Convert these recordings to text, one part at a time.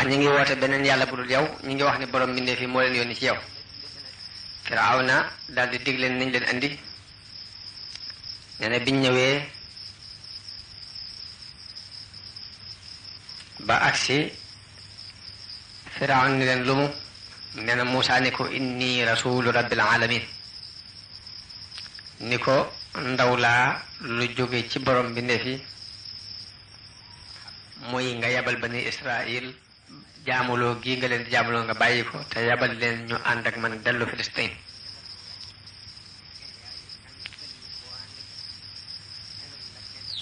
ñi ngi woote beneen yàlla bu dul yow ñi ngi wax ni borom mbindee fi moo leen yónni ci yow. Firawna daal di dig leen nañ leen andi nee na biñ ñëwee ba agsi Firawna ni leen lumu nee na Muusaa ni ko inni rasulu rabbil alamin ni ko ndaw laa lu jóge ci borom mbindee fi mooy nga yabal bani Israil jaamuloo gii nga leen di jaamuloo nga bàyyi ko te yabal leen ñu ànd ak man dellu Filistin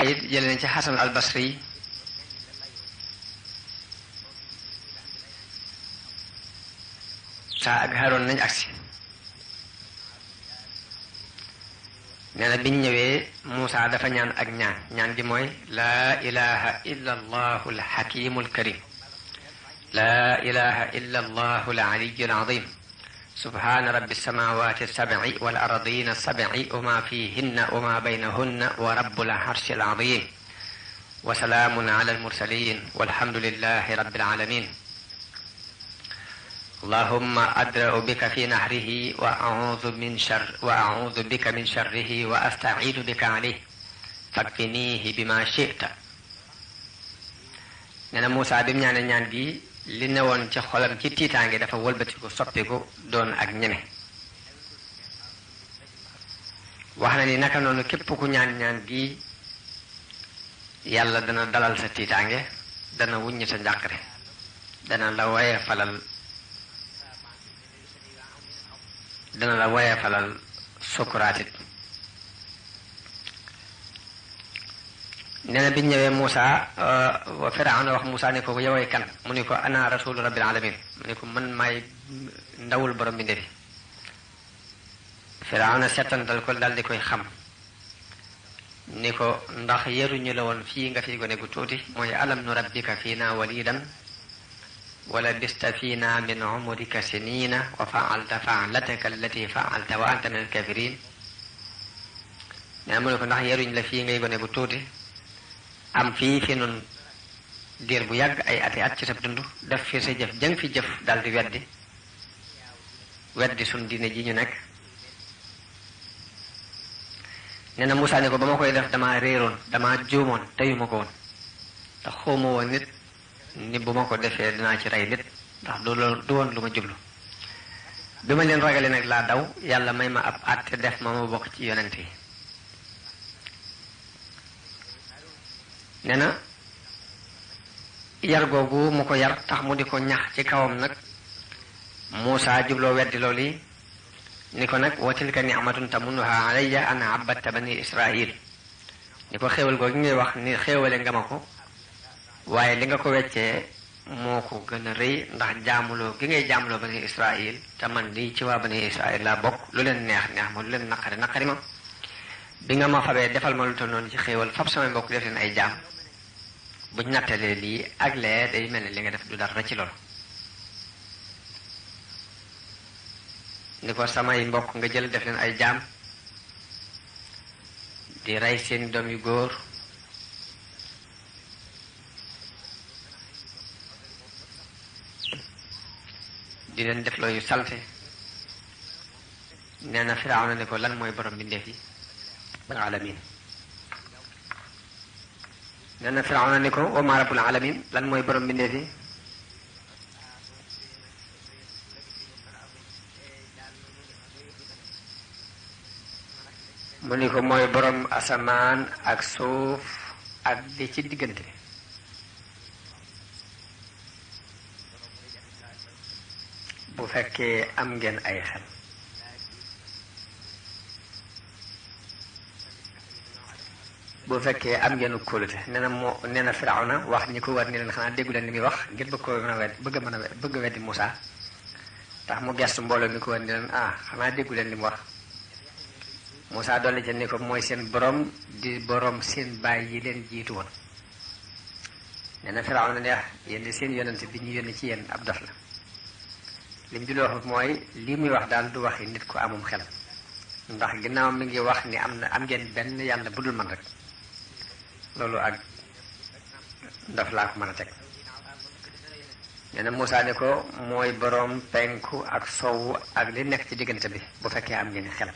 ayit jële nañ ci Xasan al Basri saa ak Haroon nañ agsi nee na biñ ñëwee Muusaa dafa ñaan ak ñaan gi mooy laa ilaha illa allahu alxakimu alkarim laa ilaha illa allahu alaliyu alazim subhana rabbi alsamawati alsabci wal ardina alsabci wama fihinna wama baynahunna wa rabbul arshi alazim wa salaamun ala almursalin walhamdulillahi rabbil alamin allahumma adra'u bika fi nahrihi wa a'udhu bika min sharrihi wa asta'iinu bika alayhi fakfinihi bima shi'ta. nee na Muusaa bi mu ñaane ñaan gi li newoon ci xolam ci tiitaange dafa wëlbatiku soppiku doon ak ñeme. wax na ni naka noonu képp ku ñaan ñaan gi yàlla dana dalal sa tiitaange dana wuññi sa njàqare dana la woye falal sukuraatit. nee na biñ ñëwee Muusaa Firawna wax Muusaa ne ko yowee kan mu ni ko ana rasulu rabbil alamin mu ni ko man maay ndawul borom bi ndefi. Firawna settantal ko dal di koy xam ni ko ndax yaruñu la woon fii nga fi gone gu tuuti mooy alam nu rabbika fiina walidan wala bista fiina min umrika sinina wa faalta faalataka allati faalta wa anta min alkafirin. nee na mu ne ko ndax yaruñ la fii ngay gone gu tuuti am fii fi nun diir bu yàgg ay ati at ci sa dund def fi sa jëf jëng fi jëf dal di weddi sun diine ji ñu nekk. nee na Muusaa ne ko ba ma koy def dama réeroon dama juumoon teyuma ko woon ndax xawma woon nit ni bu ma ko defee dinaa ci rey nit ndax du woon lu ma jublu. bi ma leen ragale nag laa daw yàlla may ma ab àtte def ma bokk ci yonent yi. nee na yar googu mu ko yar tax mu di ko ñax ci kawam nag Muusaa jubloo weddi loolu yi ni ko nag wa tilka ni'matun tamunnuha alayya an abadta bani Israil ni ko xéewal googu ngay wax ni xéewale nga ma ko waaye li nga ko weccee moo ko gën a rëy ndax jaamuloo gi ngay jaamuloo bani Israil te man lii ci waa bani Israil laa bokk lu leen neex ma lu leen naqari ma bi nga ma fabee defal ma lu toll noonu ci xéewal fab samay mbokk def leen ay jaam buñ nattalee lii ak lee day mel ne li nga def du dara ci loolu. ni ko samay mbokk nga jël def leen ay jaam di rey seen doom yu góor di leen def looyu salte. nee na Firawna ne ko lan mooy borom bindeef yi alamin. nee na Firawna ne ko wa maa rabbul alamin lan mooy borom bindeef yi. mu ni ko mooy borom asamaan ak suuf ak li ci diggante. bu fekkee am ngeen ay xel. bu fekkee am ngeen kóolute nee na Firawna wax ñi ko war ni leen xanaa déggu leen li muy wax ngir bëgg a weddi Muusaa tax mu gestu mbooloo mi ko war ni leen xanaa déggu leen li mu wax. Muusaa dolli ca ni ko mooy seen borom di borom seen baay yi leen jiitu woon. nee na Firawna ne yéen di seen yonent bi ñu yónni ci yéen ab dof la. lim julli wax mooy lii muy wax daal du waxi nit ku amum xel ndax ginnaaw mi ngi wax ni am ngeen benn yàlla bu dul man rek loolu ak ndof laa ko mën a teg. nee na Muusaa ne ko mooy boroom penku ak sowu ak li nekk ci diggante bi bu fekkee am ngeen xel.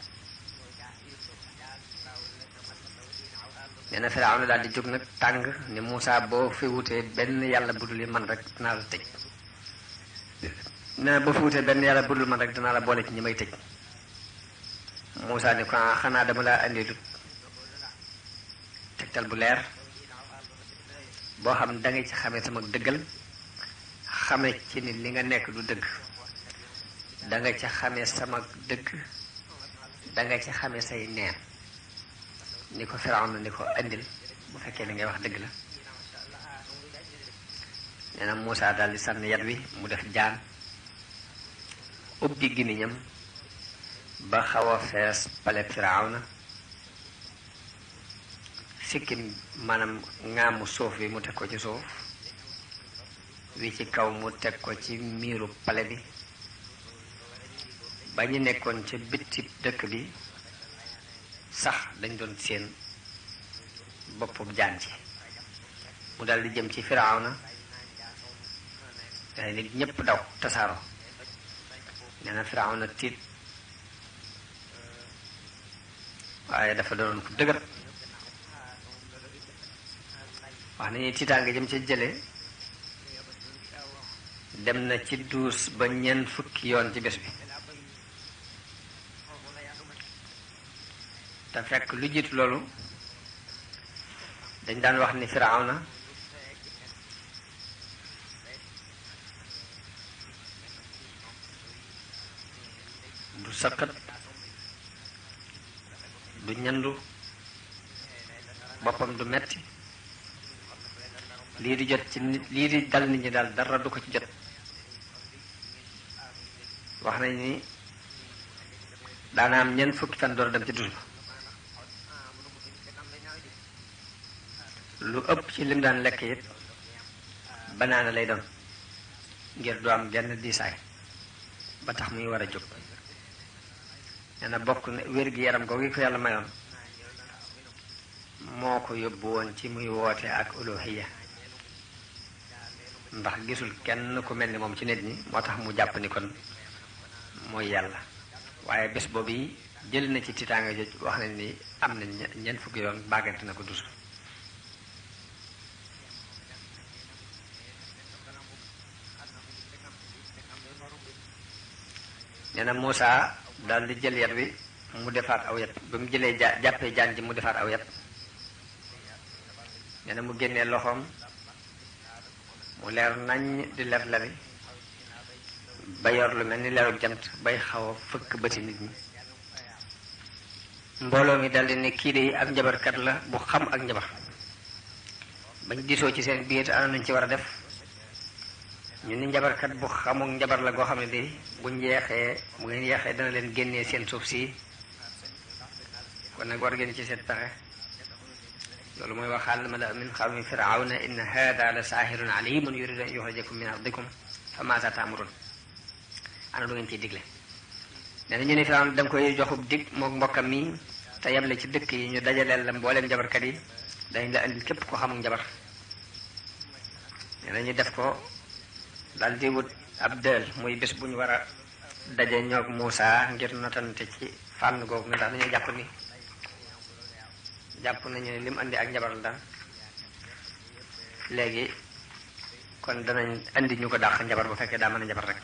nee na Firawna daal di jóg nag tàng ni Muusaa boo fi wutee benn yàlla budul yi man rek dinaa la tëj. nee na boo fi wutee benn yàlla budul man rek dinaa la boole ci ñi may tëj. Muusaa ni ko xanaa dama laa andi lu tegtal bu leer boo xam da nga ci xamee sama dëggal xame ci ni li nga nekk du dëgg, da nga ci xamee sama dëgg, da nga ci xamee say neen. ni ko Firawna ni ko andil bu fekkee li ngay wax dëgg la. nee na Muusaa daal di sànni yat wi mu def jaan ubbi gémmiñam ba xaw a fees pale Firawna, sikkim maanaam ŋaamu suuf bi mu teg ko ci suuf, wi ci kaw mu teg ko ci miiru pale bi, ba ñu nekkoon ca bitti dëkk bi sax dañ doon seen boppub jaan ci. mu dal di jëm ci Firawna, ay nit ñépp daw tasaaroo. nee na Firawna tiit, waaye dafa doon ku dëgër. wax nañu tiitaange jëm ci jële dem na ci duus ba ñeent fukki yoon ci bés bi. te fekk lu jiitu loolu dañ daan wax ni Firawna du saqat, du ñandu, boppam du metti, lii di jot ci nit, lii di dal nit ñi daal dara du ko ci jot. wax nañ ni daana am ñeent fukki fan door a dem ci dus ba. lu ëpp ci lim daan lekk it banaana lay doon ngir du am genn diisaay ba tax muy war a jóg. nee na bokk na wér gi yaram googu ko yàlla mayoon moo ko yóbbu woon ci muy woote ak uluhiyya, ndax gisul kenn ku mel ni moom ci nit ñi, moo tax mu jàpp ni kon mooy yàlla. waaye bés boobu yi jël na ci tiitaanga joj wax nañ ni am na ñeent fukki yoon bàggante na ko dus. nee na Muusaa daal di jël yat wi mu defaat aw yat, ba mu jëlee jàppee jaan ji mu defaat aw yat. nee na mu génnee loxoom mu leer nañ di leer leri ba yor lu mel ni leeru jant bay xaw a fëkk bëti nit ñi. mbooloo mi daldi ne kii de ak njabarkat la bu xam ak njabar. bañ diisoo ci seen biir ana nuñ ci war a def, ñu ni njabarkat bu xamuk njabar la goo xam ne de bu ngeen yeexee dana leen génnee seen suuf si, kon nag war ngeen ci seet pexe. loolu mooy waxaal mala min qawmi firawna inna hada la saahirun alimun yuridu an yuxrijakum min ardikum fa maasa taamurun. ana lu ngeen ciy digle. nee na ñu ne Firawna da nga koy joxub dig mook mbokkam mi te yeble ci dëkk yi ñu dajaleel la mbooleem njabarkat yi, dañ la andil képp ko xamul njabar. nee na ñu def ko daal di wut ab dël muy bés bu ñu war a daje ñoog Muusaa ngir notante ci fànn googu, ndax dañoo jàpp nañu ne lim andi ak njabar la daal. léegi kon danañ andi ñu ko dàq njabar bu fekkee daa mën a njabar rek.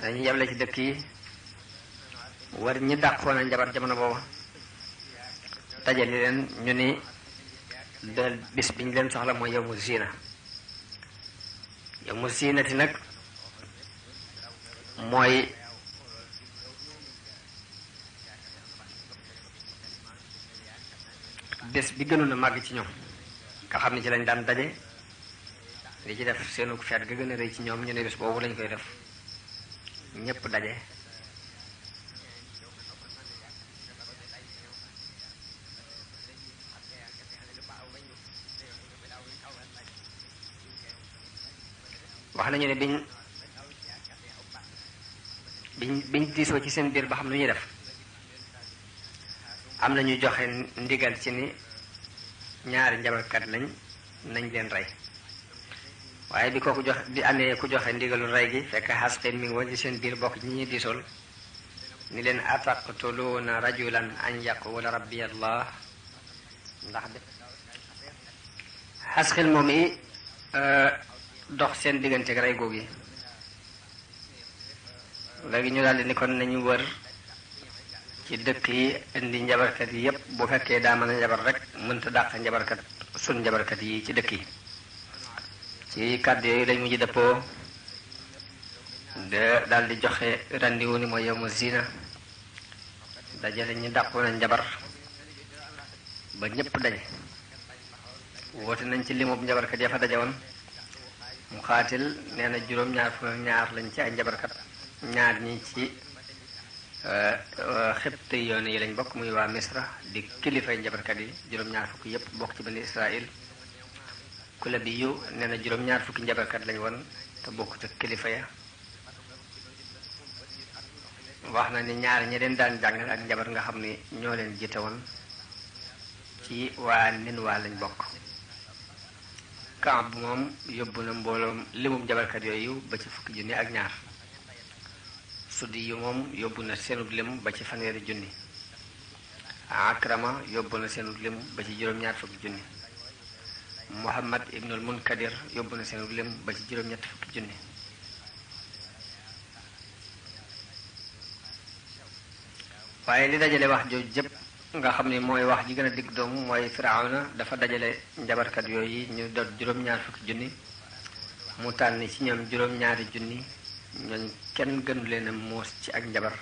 dañuy yeble ci dëkk yi war ñi dàqoon a njabar jamono booba dajali leen ñu ni del bis biñ leen soxla mooy yawmu ziina. yawmu ziinati nag mooy bés bi gënoon a màgg ci ñoom, nga xam ne ci lañ daan daje li ci def seenu feet ga gën a rëy ci ñoom, ñu ne bés boobu lañ koy def ñépp daje. wax nañu ne biñ diisoo ci seen biir ba xam lu ñuy def, am na ñu joxe ndigal ci ni ñaari njabarkat lañ, nañ leen rey. waaye bi kooku jox di amee ku joxe ndigalul rey gi fekk Xasqil mi ngi woon ci seen biir bokk ñi ñuy diisool ni leen ataqtuluuna rajulan an yaqula rabbi allah ndax de Xasqil moom i dox seen diggante rey googu yi léegi ñu daldi ni kon nañu wër ci dëkk yi indi njabarkat yi yépp bu fekkee daa mën a njabar rek mënta dàq njabarkat sun njabarkat yi ci dëkk yi ci kàddu yooyu dañ mujj dëppoo de daldi joxe rendez-vous ni mooy yawmu zina dajale ñu dàqoon a njabar ba ñépp daje woote nañ ci limub njabarkat ya fa daje woon mu xaatil nee na juróom-ñaar fukk ak ñaar lañ ci ay njabarkat ñaar ñi ci xibti yoon yi lañ bokk muy waa Misra di kilifay njabarkat yi juróom-ñaar fukk yépp bokk ci bani Israël kula bi yu nee na juróom-ñaar fukki njabarkat lañ woon te bokk ci kilifa ya wax na ni ñaar ñi leen daan jàng ak njabar nga xam ni ñoo leen jiite woon ci waa nin waa lañ bokk Kaab moom yóbbu na mbooloom limum njabarkat yooyu ba ci fukki junni ak ñaar Suddi yu moom yóbbu na seenub lim ba ci fanweeri junni Akrama yóbbu na seenub lim ba ci juróom-ñaar fukki junni Muhammad ibnul Munkadir yóbbu na seenub lim ba ci juróom-ñett fukki junni waaye li dajale wax jooju jëpp nga xam ni mooy wax ji gën a digg doomu mooy Firawna dafa dajale njabarkat yooyu ñu doon juróom-ñaar fukki junni mu tànn ci ñoom juróom-ñaari junni ñooñ kenn gënu leen a muus ci ak njabar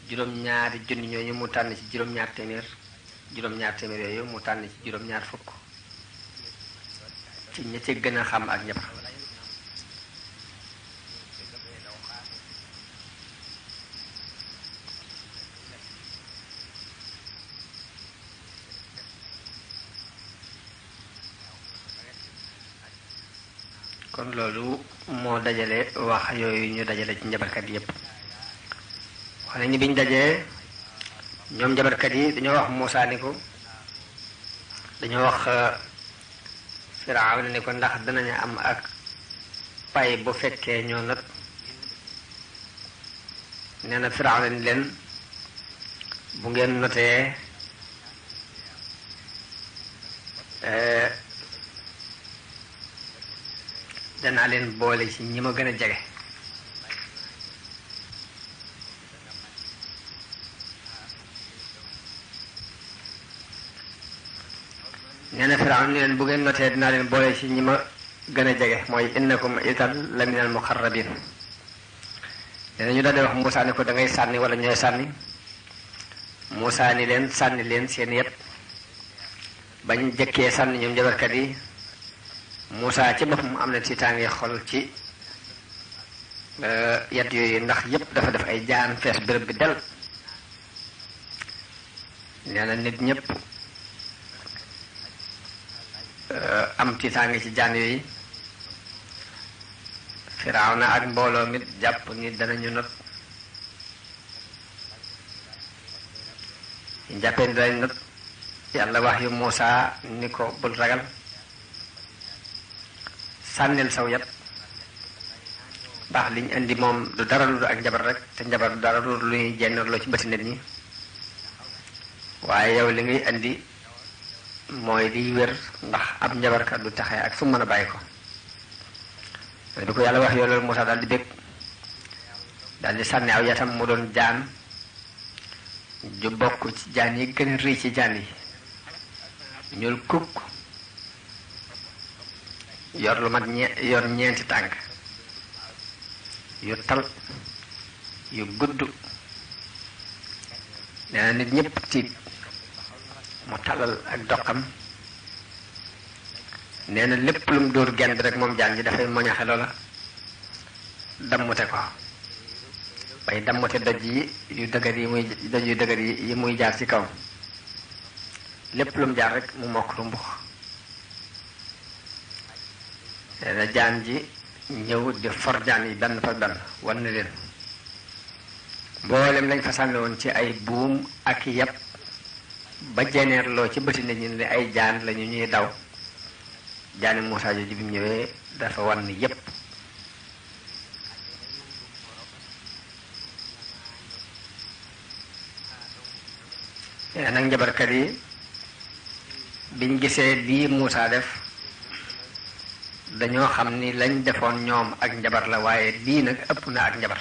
juróom-ñaari junni ñooñu mu tànn ci juróom-ñaar téeméer yooyu mu tànn ci juróom-ñaar fukk ci ñi ci gën a xam ak njabar kon loolu moo dajale wax yooyu ñu dajale ci njabarkat yépp wax nañu biñ dajee ñoom njabarkat yi dañoo wax Muusaa ni ko dañoo wax Firawna ni ko ndax danañu am ak pay bu fekkee ñoo not nee na Firawna ni leen bu ngeen notee danaa leen boole ci ñi ma gën a jege nee na Firawna ni leen bu ngeen notee dinaa leen boole ci ñi ma gën a jege mooy innakum idan la minal muqarrabin nee na ñu daal di wax Muusaa ni ko da ngay sànni wala ñooy sànni Muusaa ni leen sànni leen seen yet bañ jëkkee sànni ñoom njabarkat yi Muusaa ci boppam am na tiitaange xol ci yet yooyu ndax yépp dafa def ay jaan fees béréb bi del nee na nit ñépp am tiitaange ci jaan yooyu Firawna ak mbooloo mit jàpp ni danañu not ñu jàppee ni danañ not yàlla wax yu Muusaa ni ko bul ragal sànnil saw yat ndax liñ indi moom du dara lu ak njabar rek te njabar du dara lu ñuy jennloo ci bëti nit ñi waaye yow li ngay indi mooy liy wér ndax ab njabarkat du taxee ak fu mën a bàyyi ko bi ko yàlla wax yow loolu Muusaa daal di bég daal di sànni aw yatam mu doon jaan ju bokk ci jaan yi gën a rëy ci jaan yi ñuul kukk yor lu mat yor ñeenti tànk yu tal yu gudd nee na nit ñépp tiit mu talal ak doxam nee na lépp lu mu dóor genn bi rek moom jaan ji dafay moñaxe loola dammute ko bay dammute doj yu dëgër yi muy jaar ci kaw lépp lu mu jaar rek mu mokk rumbux nee na jaan ji ñëw di for jaan yi benn par benn wan na leen mboolem lañ fa sànni woon ci ay buum ak yàpp ba jeneerloo ci bëti nit ñi ne ay jaan lañu ñuy daw jaani Muusaa jooju bi mu ñëwee dafa wan yépp. nag njabarkat yi biñ gisee lii Muusaa def dañoo xam ni lañ defoon ñoom ak njabar la, waaye lii nag ëpp na ak njabar,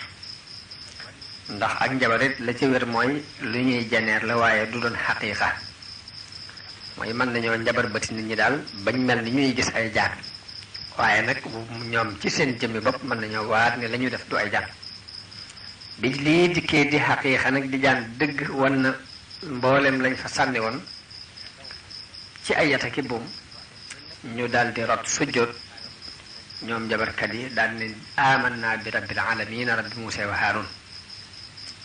ndax ak njabar it la ci wér mooy lu ñuy janeer la waaye du doon xaqiiqa, mooy mën nañoo njabar bëti nit ñi daal bañ mel ni ñuy gis ay jaan, waaye nag ñoom ci seen jëmmi bopp mën nañoo waat ni la ñuy def du ay jaan. bi lii dikkee di xaqiiqa nag di jaan dëgg wan na mboolem lañ fa sànni woon ci ay yata ki buum, ñu daal di rot sujjóot ñoom njabarkat yi daal ne amanna bi rabbil alamin rabbi Muusaa wa Haaruun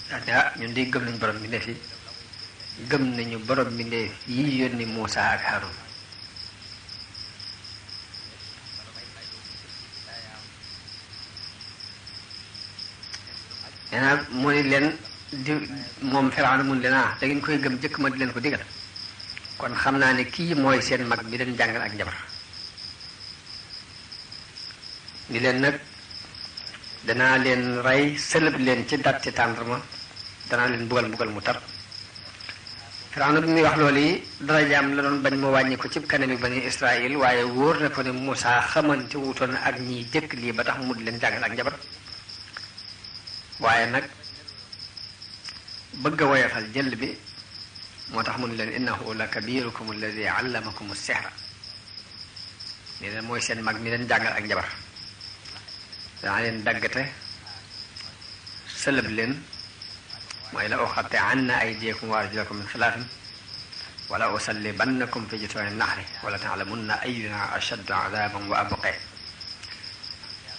daal ne ñun di gëm nañu borom mbindeef yi, gëm nañu borom mbindeef yi yónni Muusaa ak Haaruun. nee na mu ni leen di moom Firawna mun leen da ngeen koy gëm jëkk ma di leen ko digal, kon xam naa ne kii mooy seen mag bi leen jàngal ak njabar. ni leen nag danaa leen rey sëlëb leen ci dat ci tàndarma, danaa leen mbugal mu tar. Firawna bi muy wax loolu yi darajaam la doon bañ mu wàññi ko ci kanami bani Israël, waaye wóor na ko ne Muusaa xamante wutoon ak ñiy jëkk lii ba tax mu di leen jàngal ak njabar, waaye nag bëgg a woyofal jël bi moo tax mu ne leen innahu la kabirukum alladi allamakum as-sihra, ni leen mooy seen mag mi leen jàngal ak njabar. danaa leen daggate sëlëb leen, mooy la uqatti'anna aydiyakum wa arjulakum min xilaafin wala usallibannakum fi jutuuni naxri wala ta'lamunna ayyuna ashaddu adaaban wa abqaa.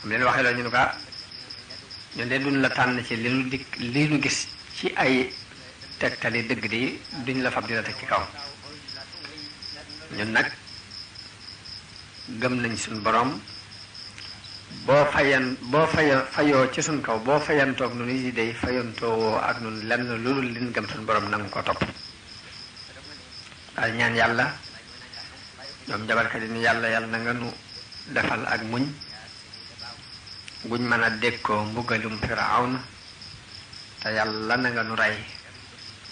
am leen waxee loolu ñu ne ko ñun de duñ la tànn ci li nu gis ci ay tegtali dëgg di duñ la fab di la teg ci kaw, ñun nag gëm nañ suñ borom, boo fayoo ci suñ kaw boo fayantoog nu ni day fayantoo ak nun lenn loolu liñ gëm suñ borom nangu ko topp. daal ñaan yàlla ñoom jabarkat yi ni yàlla na nga nu defal ak muñ buñ mën a dékkoo mbugalum Firawna, te yàlla na nga nu rey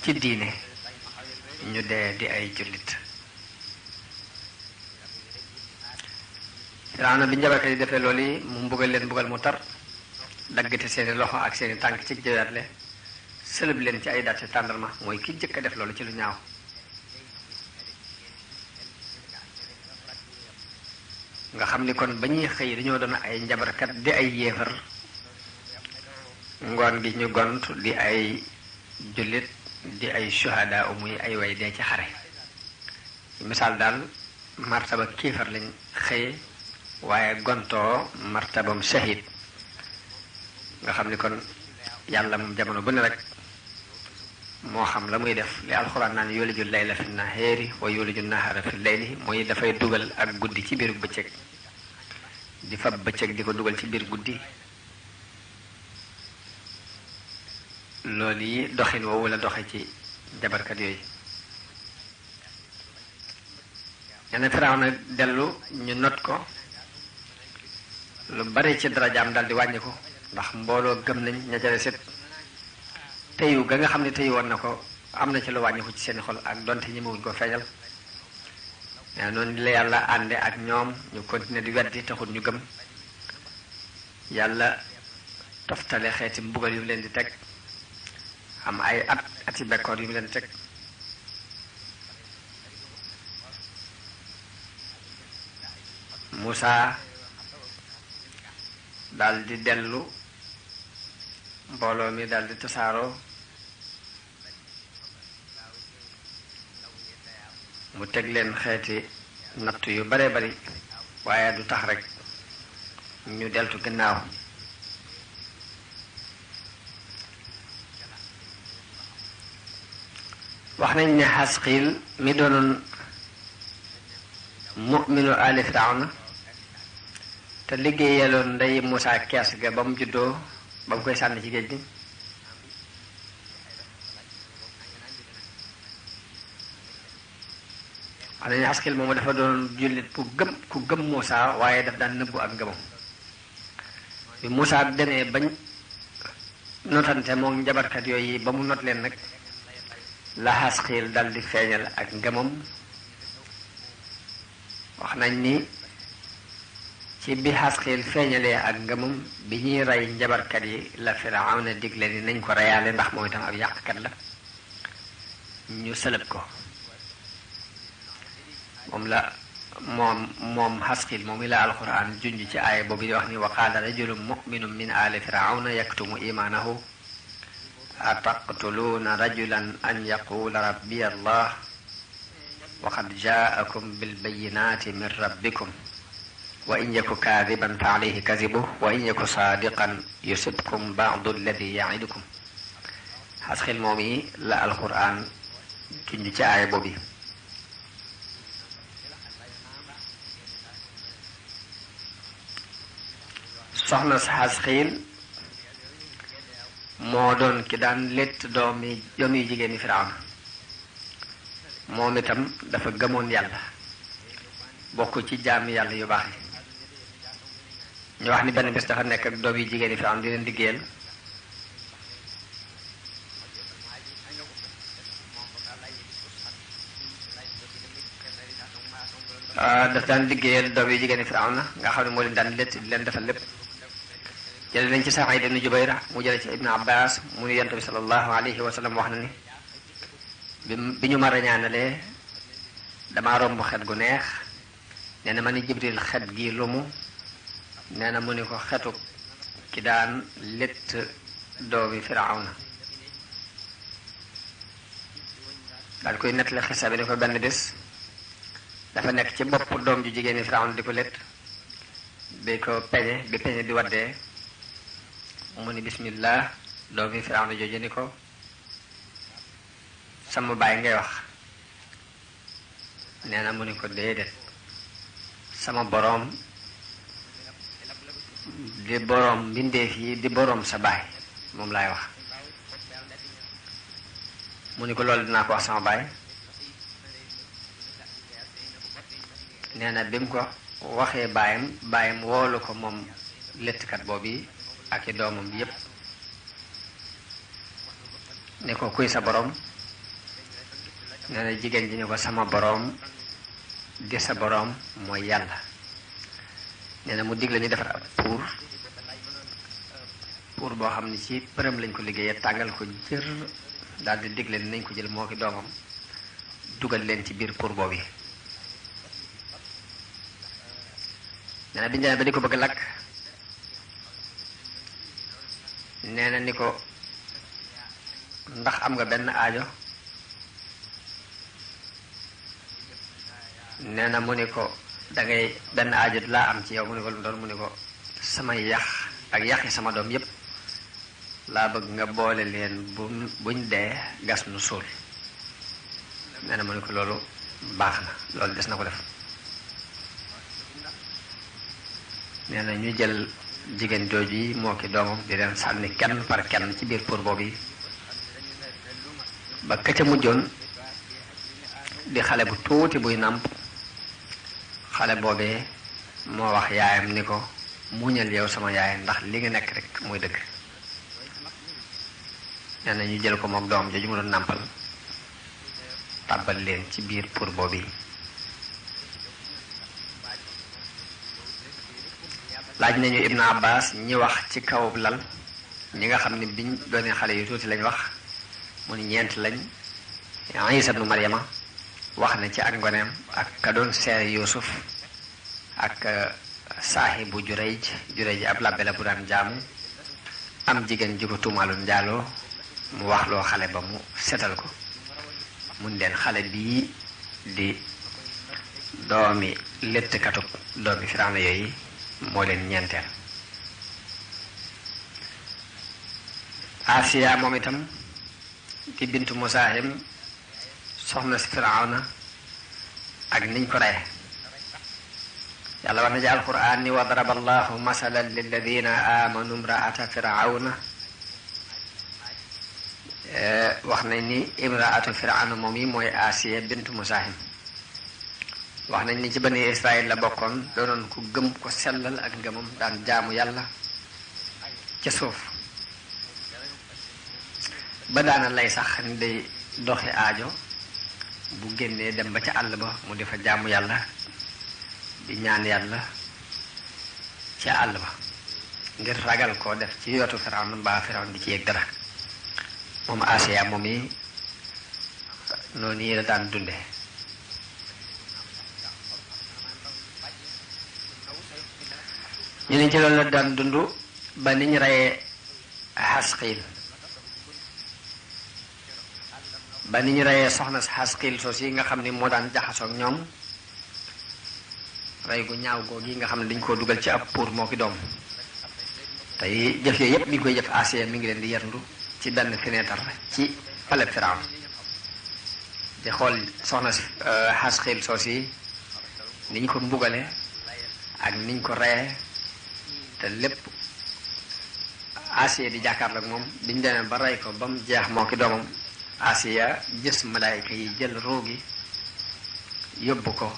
ci diine ñu dee di ay jullit. Firawna bi njabarkat yi defee loolu yi mu mbugal leen mbugal mu tar, daggate seeni loxo ak seeni tànk ci jëwaatle, sëlëb leen ci ay datti tàndarma, mooy ki jëkk a def loolu ci lu ñaaw. nga xam ni kon ba ñuy xëy dañoo doon ay njabarkat di ay yéefar, ngoon gi ñu gont di ay jullit di ay shuhada muy ay way dee ci xare. misaal daal martaba kéefar lañ xëye waaye gontoo martabam shahid. nga xam ni kon yàlla moom jamono bu ne rek moo xam la muy def, li alxuraan naan yuliju layla fi nahaari wa yuliju nahaara fi layli, mooy dafay dugal ak guddi ci biir bëccëg, di fab bëccëg di ko dugal ci biir guddi. loolu yi doxin woowu la doxe ci jabarkat yooyu. ñenn Firawna dellu ñu not ko, lu bari ci darajaam dal di wàññi ko, ndax mbooloo gëm nañ ña ca set teyu ga nga xam ne teyu woon na ko am na ci lu wàññi ko ci seen xol, ak donte ñi mawuñ ko feeñal. mais noonu la yàlla ànde ak ñoom ñu continuer di weddi taxul ñu gëm. yàlla toftale xeeti mbugal yu mu leen di teg, am ay ati bekkoor yu mu leen di teg. Muusaa daal di dellu, mbooloo mi daal di tasaaroo, mu teg leen xeeti natt yu bare bari, waaye du tax rek ñu deltu gannaaw. wax nañ ne Xasqiil mi doonoon mu'minu ali Firawna te liggéeyaloon ndey Muusaa kees ga ba mu juddoo ba mu koy sànni ci géej gi, wax nañu Asqil moomu dafa doon jullit ku gëm Muusa waaye daf daan nëbbu ak ngëmam bi Muusa demee bañ notante moom njabarkat yooyu ba mu not leen nag la Asqil dal di feeñal ak ngëmam wax nañ ni ci bi Asqil feeñalee ak ngëmam bi ñuy rey njabarkat yi la Firawna digle ni nañ ko reyaale ndax moom itam ab yàqkat la ñu sëlëb ko moom Asqil moom la alquran junj ci aaya boobu di wax ni wa qaala rajulun mu'minun min aali Firawna yaktumu imaanahu ataqtuluuna rajulan an yaqula rabbiya allah wa qad jaakum bilbayinaati min rabbikum wa in yaku kaadiban fa alayhi kazibuhu wa in yaku saadiqan yusibkum ba'du alladi ya'idukum Asqil moom yi la alquran junj ci aaya boobu soxna si Asqil moo doon ki daan létt doom yi jigéen yi Firawna moom itam dafa gëmoon yàlla bokk ci jaami yàlla yu baax yi ñu wax ni benn bés dafa nekk ak doom yi jigéen yi Firawna di leen liggéeyal daf daan liggéeyal doom yi jigéen yi Firawna nga xam ne moo leen daan létt di leen defal lépp jële nañ ci Saïd ibn Jubayr mu jële ci Ibn Abbas mu ni Yonent bi sallallahu alayhi wa sallam wax na ni bi ñu ma rañaanalee damaa romb xet gu neex nee na ma ni Jibril xet gi lumu nee na mu ni ko xetu ki daan létt doomi Firawna daal koy nettali xisa bi ni ko benn bés dafa nekk ci bopp doom ju jigéen ñi Firawna di ko létt bi peñe di waddee mu ni bismillah doomi Firawna jooju ni ko sama baay ngay wax nee na mu ni ko déedéet sama boroom di boroom mbindeef yi di boroom sa baay moom laay wax mu ni ko loolu dinaa ko wax sama baay nee na bi mu ko waxee baayam woolu ko moom léttkat boobu ak i doomam yépp ne ko kuy sa boroom nee na jigéen ji ne ko sama boroom di sa boroom mooy yàlla nee na mu digle ñu defar ab pour boo xam ne ci përëm lañ ko liggéeyee tàngal ko jër daal di digle ni nañ ko jël moo ki doomam dugal leen ci biir pour boobu nee na biñu demee ba di ko bëgg lakk nee na ni ko ndax am nga benn aajo nee na mu ni ko dangay benn aajo laa am ci yow mu ni ko lu doon mu ni ko sama yax ak yaxi sama doom yépp laa bëgg nga boole leen buñ dee gas nu suul nee na mu ni ko loolu baax na loolu des na ko def nee na ñu jël jigéen jooju yi moo ki doomam di leen sànni kenn par kenn ci biir pour boobu yi ba ka ca mujjoon di xale bu tuuti buy nàmp xale boobee moo wax yaayam ni ko muñal yow sama yaay ndax li nga nekk rek muy dëgg nee na ñu jël ko moom doom jooju mu doon nàmpal tàbbal leen ci biir pour boobu yi laaj nañu Ibn Abbas ñi wax ci kaw lal ñi nga xam ne biñ doonee xale yu tuuti lañ wax mu ni ñeent lañ Isa ibnu Maryama wax na ci ak ngoneem ak ka doon seere Yuusuf ak saahibu Jurayj ab labbe la bu daan jaamu am jigéen ji ko tuumaaloon njaaloo mu wax loo xale ba mu setal ko mun leen xale bii di doomi léttkatub doomi Firawna yooyu moo leen ñeenteel Asiya moom itam di bintu Musaahim soxna si Firawna ak niñ ko reye yàlla wax na ci alquran ni wa daraba allahu masalan lilladina amanu imraata firawna wax nañ ni imraatu Firawna moom yi mooy Asiya bintu Musaahim wax nañ ni ci bani Israël la bokkoon doonoon ku gëm ko sellal ak ngëmam daan jaamu yàlla ca suuf ba daana lay sax ni day doxi aajo bu génnee dem ba ca àll ba mu di fa jaamu yàlla di ñaan yàlla ca àll ba ngir ragal koo def ci yootu Firawna mbaa Firawna di ci yëg dara moom Asiya moom yi noonu yi la daan dunde ñu ne ci loolu la daan dund ba niñ reyee Xasqiil ba niñ reyee soxna si Xasqiil soos yi nga xam ni moo daan jaxasoog ñoom rey gu ñaaw googu yi nga xam ne dañ koo dugal ci ab pour moo ki doom tey jëf yooyu yépp mi ngi koy jëf Asiya mi ngi leen di yerndu ci benn fenêtre ci palais Firawna di xool soxna si Xasqiil soos yi niñ ko mbugale ak niñ ko reyee te lépp Asiya di jàkkaarloog moom biñ demee ba rey ko ba mu jeex moo ki doomam Asiya gis malaayka yi jël ruu gi yóbbu ko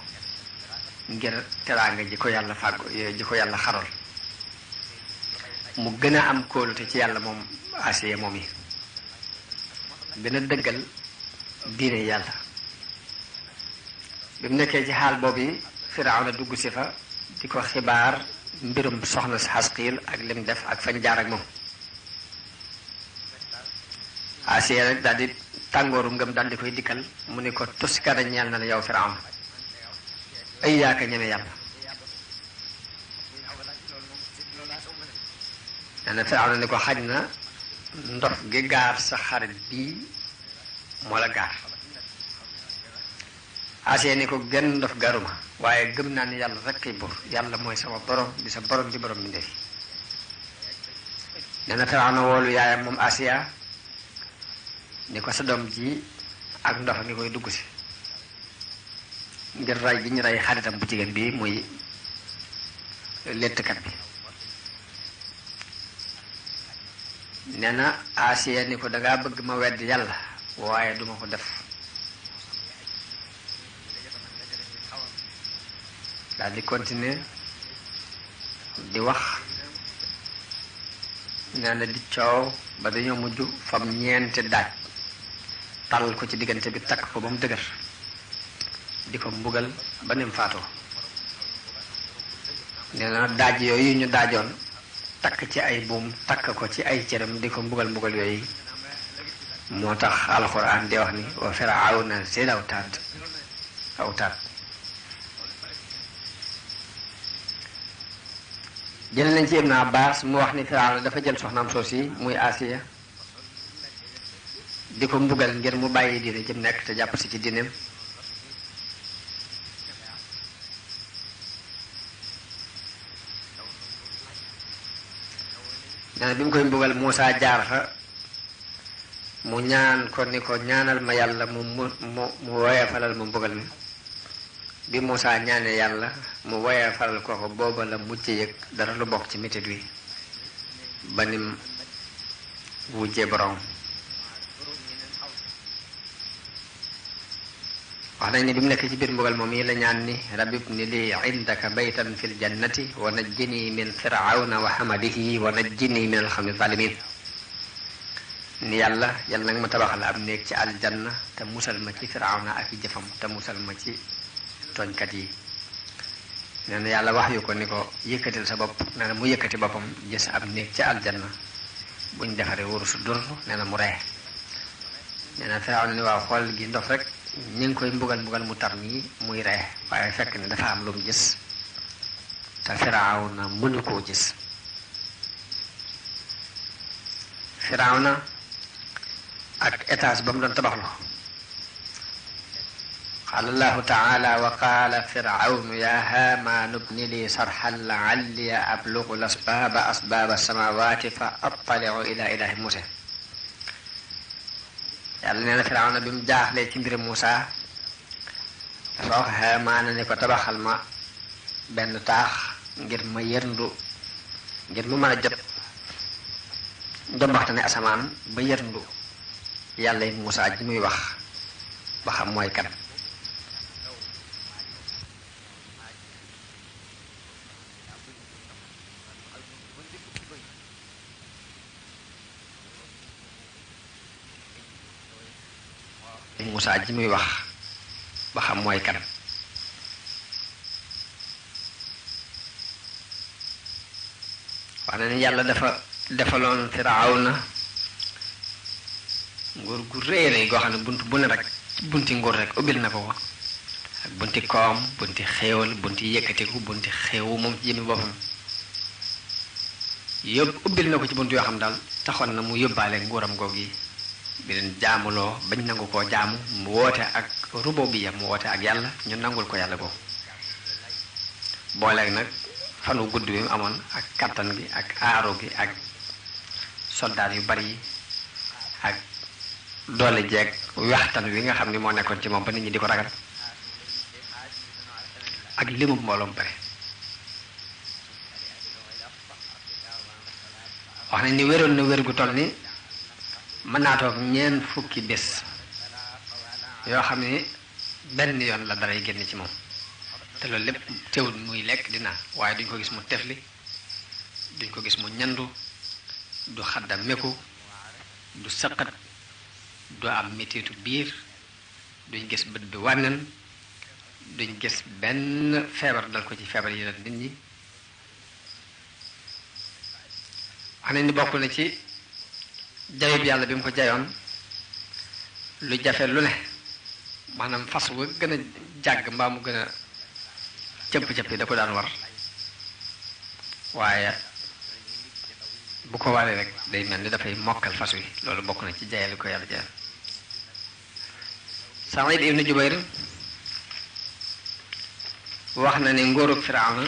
ngir teraanga ji ko yàlla fàggu ji ko yàlla xaral mu gën a am kóolute ci yàlla moom Asiya moom yi gën a dëggal diine yàlla bi mu nekkee ci xaal boobu yi Firawna dugg si fa di ko xibaar mbirum soxna si Xasqiil ak lim def ak fañ jaar ak moom Asiya rek daal di tàngooru ngëm daal di koy dikkal mu ni ko tuskara ñeel na la yow Firawna ay yaaka ñeme yàlla nee na Firawna ni ko xaj na ndox gi gaar sa xarit bii moo la gaar Asiya ni ko genn ndof garuma waaye gëm naa ni yàlla rek kay bur yàlla mooy sama borom di sa borom di borom bi ndefi nee na Firawna woolu yaayam moom Asiya ni ko sa doom ji ak ndox ni koy dugg si ngir rey gi ñu rey xaritam bu jigéen bi muy lettkat bi nee na Asiya ni ko dangaa bëgg ma wedd yàlla waaye duma ko def daal di continuer di wax nee na di coow ba dañoo mujj fam ñeenti daaj tàll ko ci diggante bi takk ko ba mu dëgër di ko mbugal ba nim faatoo nee na daaj yooyu ñu daajoon takk ci ay buum takk ko ci ay cëram di ko mbugal yooyu moo tax alxuraan di wax ni wa Firawna zil awtaad jël nañ ci Ibn Abbas mu wax ni Firawna dafa jël soxnaam soos yi muy Asiya di ko mbugal ngir mu bàyyi diine jëm nekk te jàpp si ci diineem nee na bi mu koy mbugal Muusaa jaar fa mu ñaan ko ni ko ñaanal ma yàlla mu woyefalal ma mbugal mi bi Muusaa ñaane yàlla mu woyefalal ko booba la mucc yëg dara lu bokk ci metit wi ba nim wujje borom wax nañ ni bi mu nekk ci biir mbugal moom yi la ñaan ni rabbi ibni li indaka baytan fil jannati wa najjini min firawna wa hamadihi wa najjini min alxawmi zalimin ni yàlla nag ma tabaxal am néeg ci aljanna te musal ma ci firawna ak i jëfam te musal ma ci tooñkat yi nee na yàlla wax yu ko ni ko yëkkatil sa bopp nee na mu yëkkati boppam gis am néeg ci aljanna buñ defaree wurusu dur nee na mu ree nee na firawna ni waaw xool gi ndof rek ñu ngi koy mbugal mu tar nii muy ree waaye fekk ne dafa am lu mu gis te Firawna mënu koo gis Firawna ak étage ba mu doon tabaxlu qaala allahu taala wa qaala Firawnu ya haamaanu bni li sarxan la'alli ablugu asbaaba as-samaawaati fa attali'u ila ilaahi Muusaa yàlla nee na Firawna bi mu jaaxlee ci mbiri Muusaa dafa wax Haamaana ni ko tabaxal ma benn taax ngir ma yërndu ngir mu mën a jot njombaxtane asamaan ba yërndu yàlla yi Muusaa ji muy wax ba xam mooy kan Muusaa ji muy wax ba xam mooy kan. wax na ni yàlla dafa defaloon Firawna nguur gu rëy rëy goo xam ne bunt bu ne rek bunti nguur rek ubbil na ko ko ak bunti koom bunti xéewal bunti yëkkatiku bunti xéewu moom ci jëmmi boppam yëpp ubbil na ko ci bunt yoo xam daal taxoon na mu yóbbaale nguuram googu yi bi leen jaamuloo bañ nangu koo jaamu mu woote ak rububiyya mu woote ak yàlla ñu nangul ko yàlla googu booleeg nag fanu gudd bi mu amoon ak kattan gi ak aaru gi ak soldaar yu bari yi ak doole jeeg waxtaan wi nga xam ni moo nekkoon ci moom ba nit ñi di ko ragal ak limu mbooloom bari wax nañ ni wéroon na wér gu toll ni mën naa toog ñeent fukki bés yoo xam ni benn yoon la daray génn ci moom te loolu lépp teewul muy lekk di naan waaye duñ ko gis mu tefli duñ ko gis mu ñandu du xadda meku du sëqat du am metitu biir duñ gis bët bi wànnen duñ gis benn feebar dal ko ci feebar yi dal nit ñi wax nañ ni bokk na ci jayub yàlla bi mu ko jayoon lu jafe lu ne maanaam fas wa gën a jàgg mbaa mu gën a cëpp-cëpp yi da ko daan war waaye bu ko waree rek day mel ni dafay mokkal fas wi loolu bokk na ci jayal ko yàlla jayal Saïd ibn Jubayr wax na ne ngóorug Firawna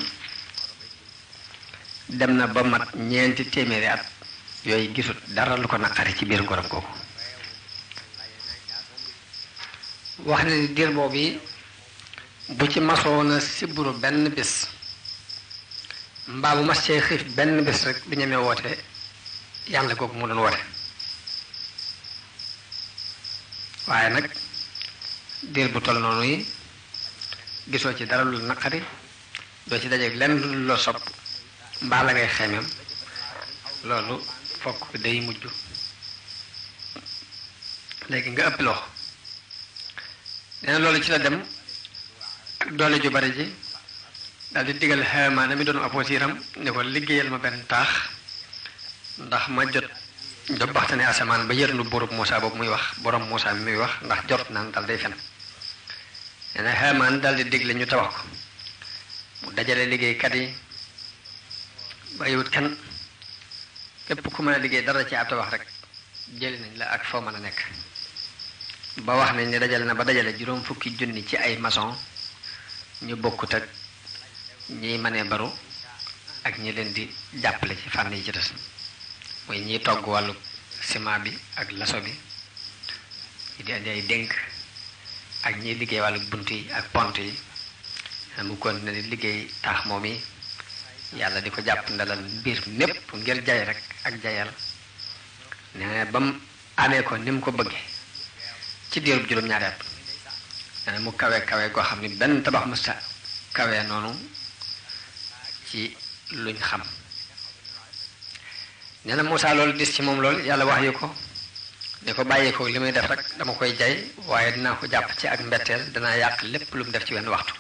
dem na ba mat ñeenti téeméeri at yooyu gisut dara lu ko naqari ci biir ngóoram kooku wax na ni diir boobu bu ci masoona siburu benn bés mbaa bu mas cee xiif benn bés rek du ñemee woote yàlla kooku mu doon woote waaye nag diir bu toll noonu yi gisoo ci dara lu naqari doo ci dajeeg lenn lu la sopp mbaa la ngay xemeem loolu fokk day mujj léegi nga ëpp loxo nee na loolu ci la dem ak doole ju bari ji daal di digal Haamaana mi doon opposiram ne ko liggéeyal ma benn taax ndax ma jot baxtane asamaan ba yërnu buurub Muusaa boobu muy wax borom Muusaa mi muy wax ndax jot naan dal day fen nee na Haamaan daal di digle ñu tabax ko mu dajale liggéeykat yi bàyyiwut kenn képp ku mën a liggéey dara ci ab tabax rek jëli nañ la ak foo mën a nekk ba wax nañ ne dajale na ba dajale juróom fukki junni ci ay maçon ñu bokkut ak ñiy mënee baru ak ñi leen di jàppale ci fànn yi ci des mooy ñiy togg wàllu ciment bi ak laso bi ñi di andi ay dénk ak ñiy liggéey wàllu bunt yi ak pont yi mu continué di liggéey taax moom yi yàlla di ko jàpp ndalal mbir mépp ngir jay rek ak jayal ne ba mu amee ko ni mu ko bëggee ci diirub juróom-ñaari at ne mu kawe kawe goo xam ni benn tabax musta kawe noonu ci luñ xam nee na Muusaa loolu dis ci moom lool yàlla wax yu ko ne ko bàyyi ko li muy def rek dama koy jay waaye dinaa ko jàpp ci ak mbetteel danaa yàq lépp lu mu def ci wenn waxtu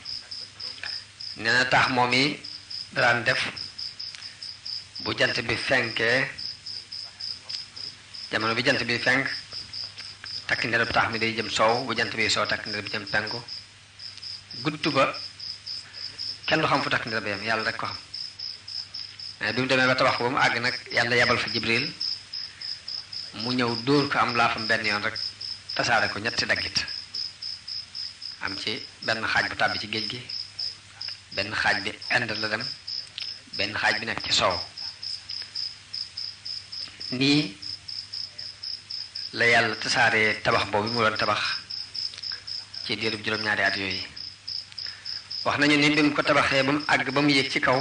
nee na tax moom yi daan def bu jant bi fenkee jamono bi jant bi fenk takk ndereb tax mi day jëm soow bu jant bi soow takk ndereb jëm penku gudd ba kenn du xam fu takk ndereb yam yàlla rek ko xam bi mu demee ba tabax ba mu àgg nag yàlla yabal fa Jibril mu ñëw dóor ko am laafam benn yoon rek tasaare ko ñetti daggit am ci benn xaaj bu tàbbi ci géej gi benn xaaj bi Inde la dem benn xaaj bi nekk ci soow nii la yàlla tasaaree tabax boobu mu doon tabax ci diirub juróom-ñaari at yooyu wax nañu ni bi mu ko tabaxee ba mu àgg ba mu yéeg ci kaw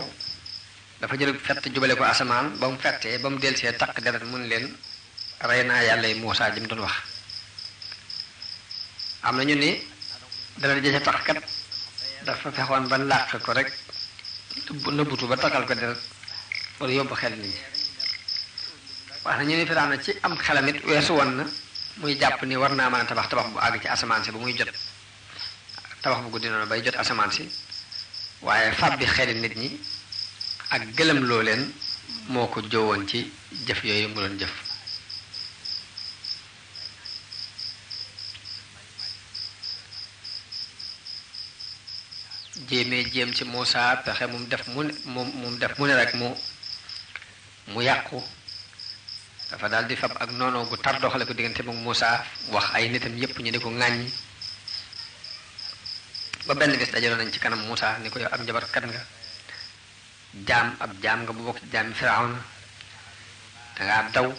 dafa jël fett jubale ko asamaan ba mu fettee ba mu delsee takk deret mun leen rey naa yàlla yi Muusaa ji mu doon wax am na ñu ni deret ja ca tax kat dafa fexoon ba làq ko rek nëbbutu ba takkal ko deret wala yóbbu xel nit ñi wax na ñu ni Firawna ci am xelamit weesu woon na muy jàpp ni war naa mën a tabax bu àgg ci asamaan si bu muy jot tabax bu guddi noonu bay jot asamaan si waaye fab bi xeli nit ñi ak gëlëm loo leen moo ko jóowoon ci jëf yooyu mu doon jëf. jéem ci Muusaa pexe mu def mu ne rek mu yàqu dafa daal di fab ak noonoo gu tar doxale ko diggante moom Muusaa wax ay nitam yépp ñu di ko ŋàññi ba benn bis dajaloon nañ ci kanam Muusaa ni ko yow ab njabarkat nga ab jaam nga bu bokk ci jaami Firawna dangaa daw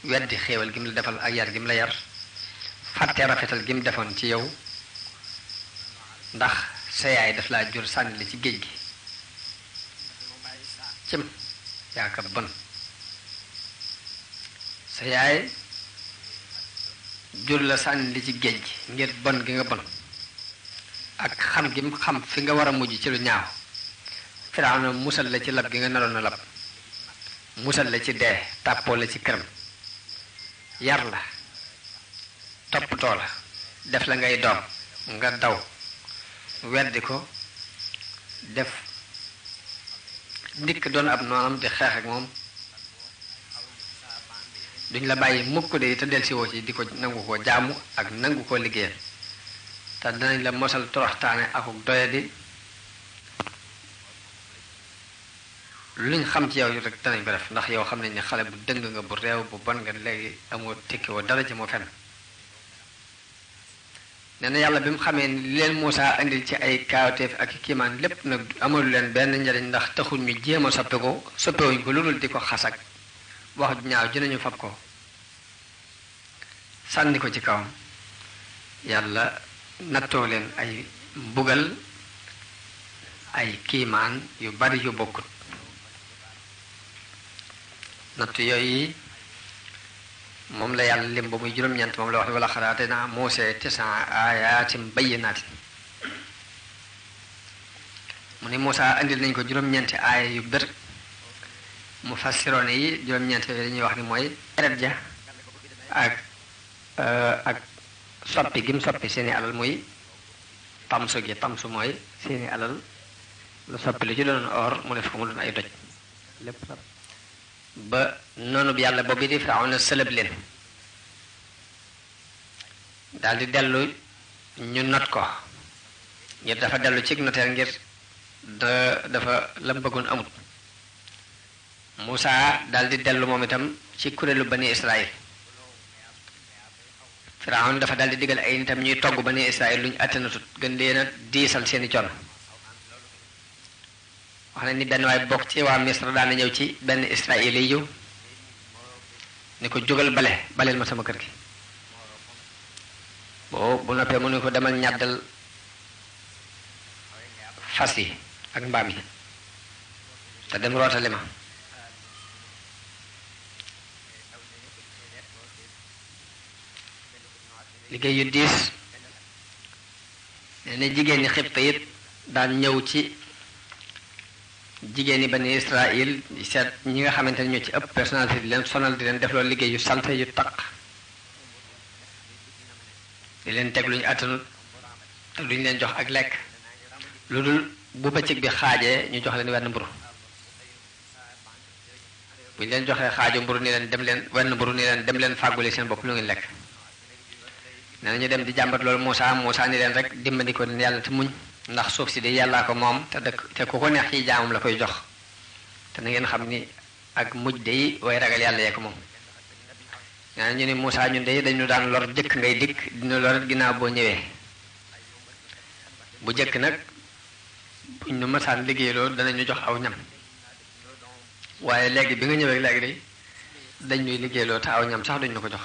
weddi xéewal gi mu la defal ak yar gi mu la yar fàtte rafetal gi mu defoon ci yow ndax sa yaay daf laa jur sànni la ci géej gi cim yaaka bon sa yaay jur la sànni li ci géej gi ngir bon gi nga bon ak xam gi mu xam fi nga war a mujj ci lu ñaaw Firawna musal la ci lab gi nga naroon a lab musal la ci dee tàppoo la ci këram yar la toppatoo la def la ngay doom nga daw weddi ko def ndikk doon ab noonam di xeex ak moom duñ la bàyyi mukk de te del si woo ci di ko nangu koo jaamu ak nangu koo liggéeyal te danañ la mosal toroxtaane akuk doyadi luñ xam ci yow rek danañ ko def ndax yow xam nañ ne xale bu dëng nga bu réew bu bon nga léegi amoo tekki woo dara ci moo fen nee na yàlla bi mu xamee ni leen Muusaa indil ci ay kaawteef ak kiimaan lépp nag amalu leen benn njariñ ndax taxul ñu jéem a soppewuñ ko lu dul di ko xasak wax ñaaw ji nañu fab ko sànni ko ci kawam yàlla nattoo leen ay mbugal ay kiimaan yu bari yu bokkut nattu yooyu moom la yàlla lim ba muy juróom-ñeent moom la wax ne wala xalaate naa Muusaa 9 aayaatin bayyinaatin mu ne Muusaa andil nañ ko juróom-ñeenti aaya yu bir mu fassiroone yi juróom-ñeenti yooyu dañuy wax ni mooy deret ja ak soppi gi mu soppi seeni alal muy tamsu mooy seeni alal lu soppi lu ci doon or mu def ko mu doon ay doj lépp ba noonu bi yàlla boobu di Firawna sëlëb leen daldi dellu ñu not ko ngir dafa dellu ci noteer ngir dafa lam bëggoon amut Muusaa daldi dellu moom itam ci kuréelu bani Israël Firawna dafa daldi digal ay nitam ñuy togg bani Israël lu ñu attanatut gën leen a diisal seeni coono wax na ni benn waay bokk ci waa Misra daana ñëw ci benn Israël yi yiw ni ko jógal baleel ma sama kër gi bu noppee mu ne ko demal ñàddal fas yi ak mbaam yi te dem rootali ma liggéey yu diis nee na jigéen ñi Xibta it daan ñëw ci jigéen ñi bani Israël seet ñi nga xamante ne ñoo ci ëpp personnalité di leen sonal di leen def loolu liggéey yu salte yu taq di leen teg lu ñu attanut te duñ leen jox ak lekk lu dul bu bëccëg bi xaajee ñu jox leen wenn mburu buñ leen joxee xaaju mburu ni leen dem leen wenn mburu ni leen dem leen fàgguli seen bopp lu ngeen lekk nee na ñu dem di jàmbat loolu Muusaa ni leen rek dimbali ko leen yàlla te muñ ndax suuf si de yàllaa ko moom te ku ko neex ci jaamam la koy jox te na ngeen xam ni ak mujj de way ragal yàlla yee ko moom nee na ñu ni Muusaa ñun de dañu daan lor jëkk ngay dikk dina lor ginnaaw boo ñëwee bu jëkk nag buñ nu masaan liggéeyloo danañu jox aw ñam waaye léegi bi nga ñëwee léegi de dañ ñuy liggéeyloo te aw ñam sax duñ ñu ko jox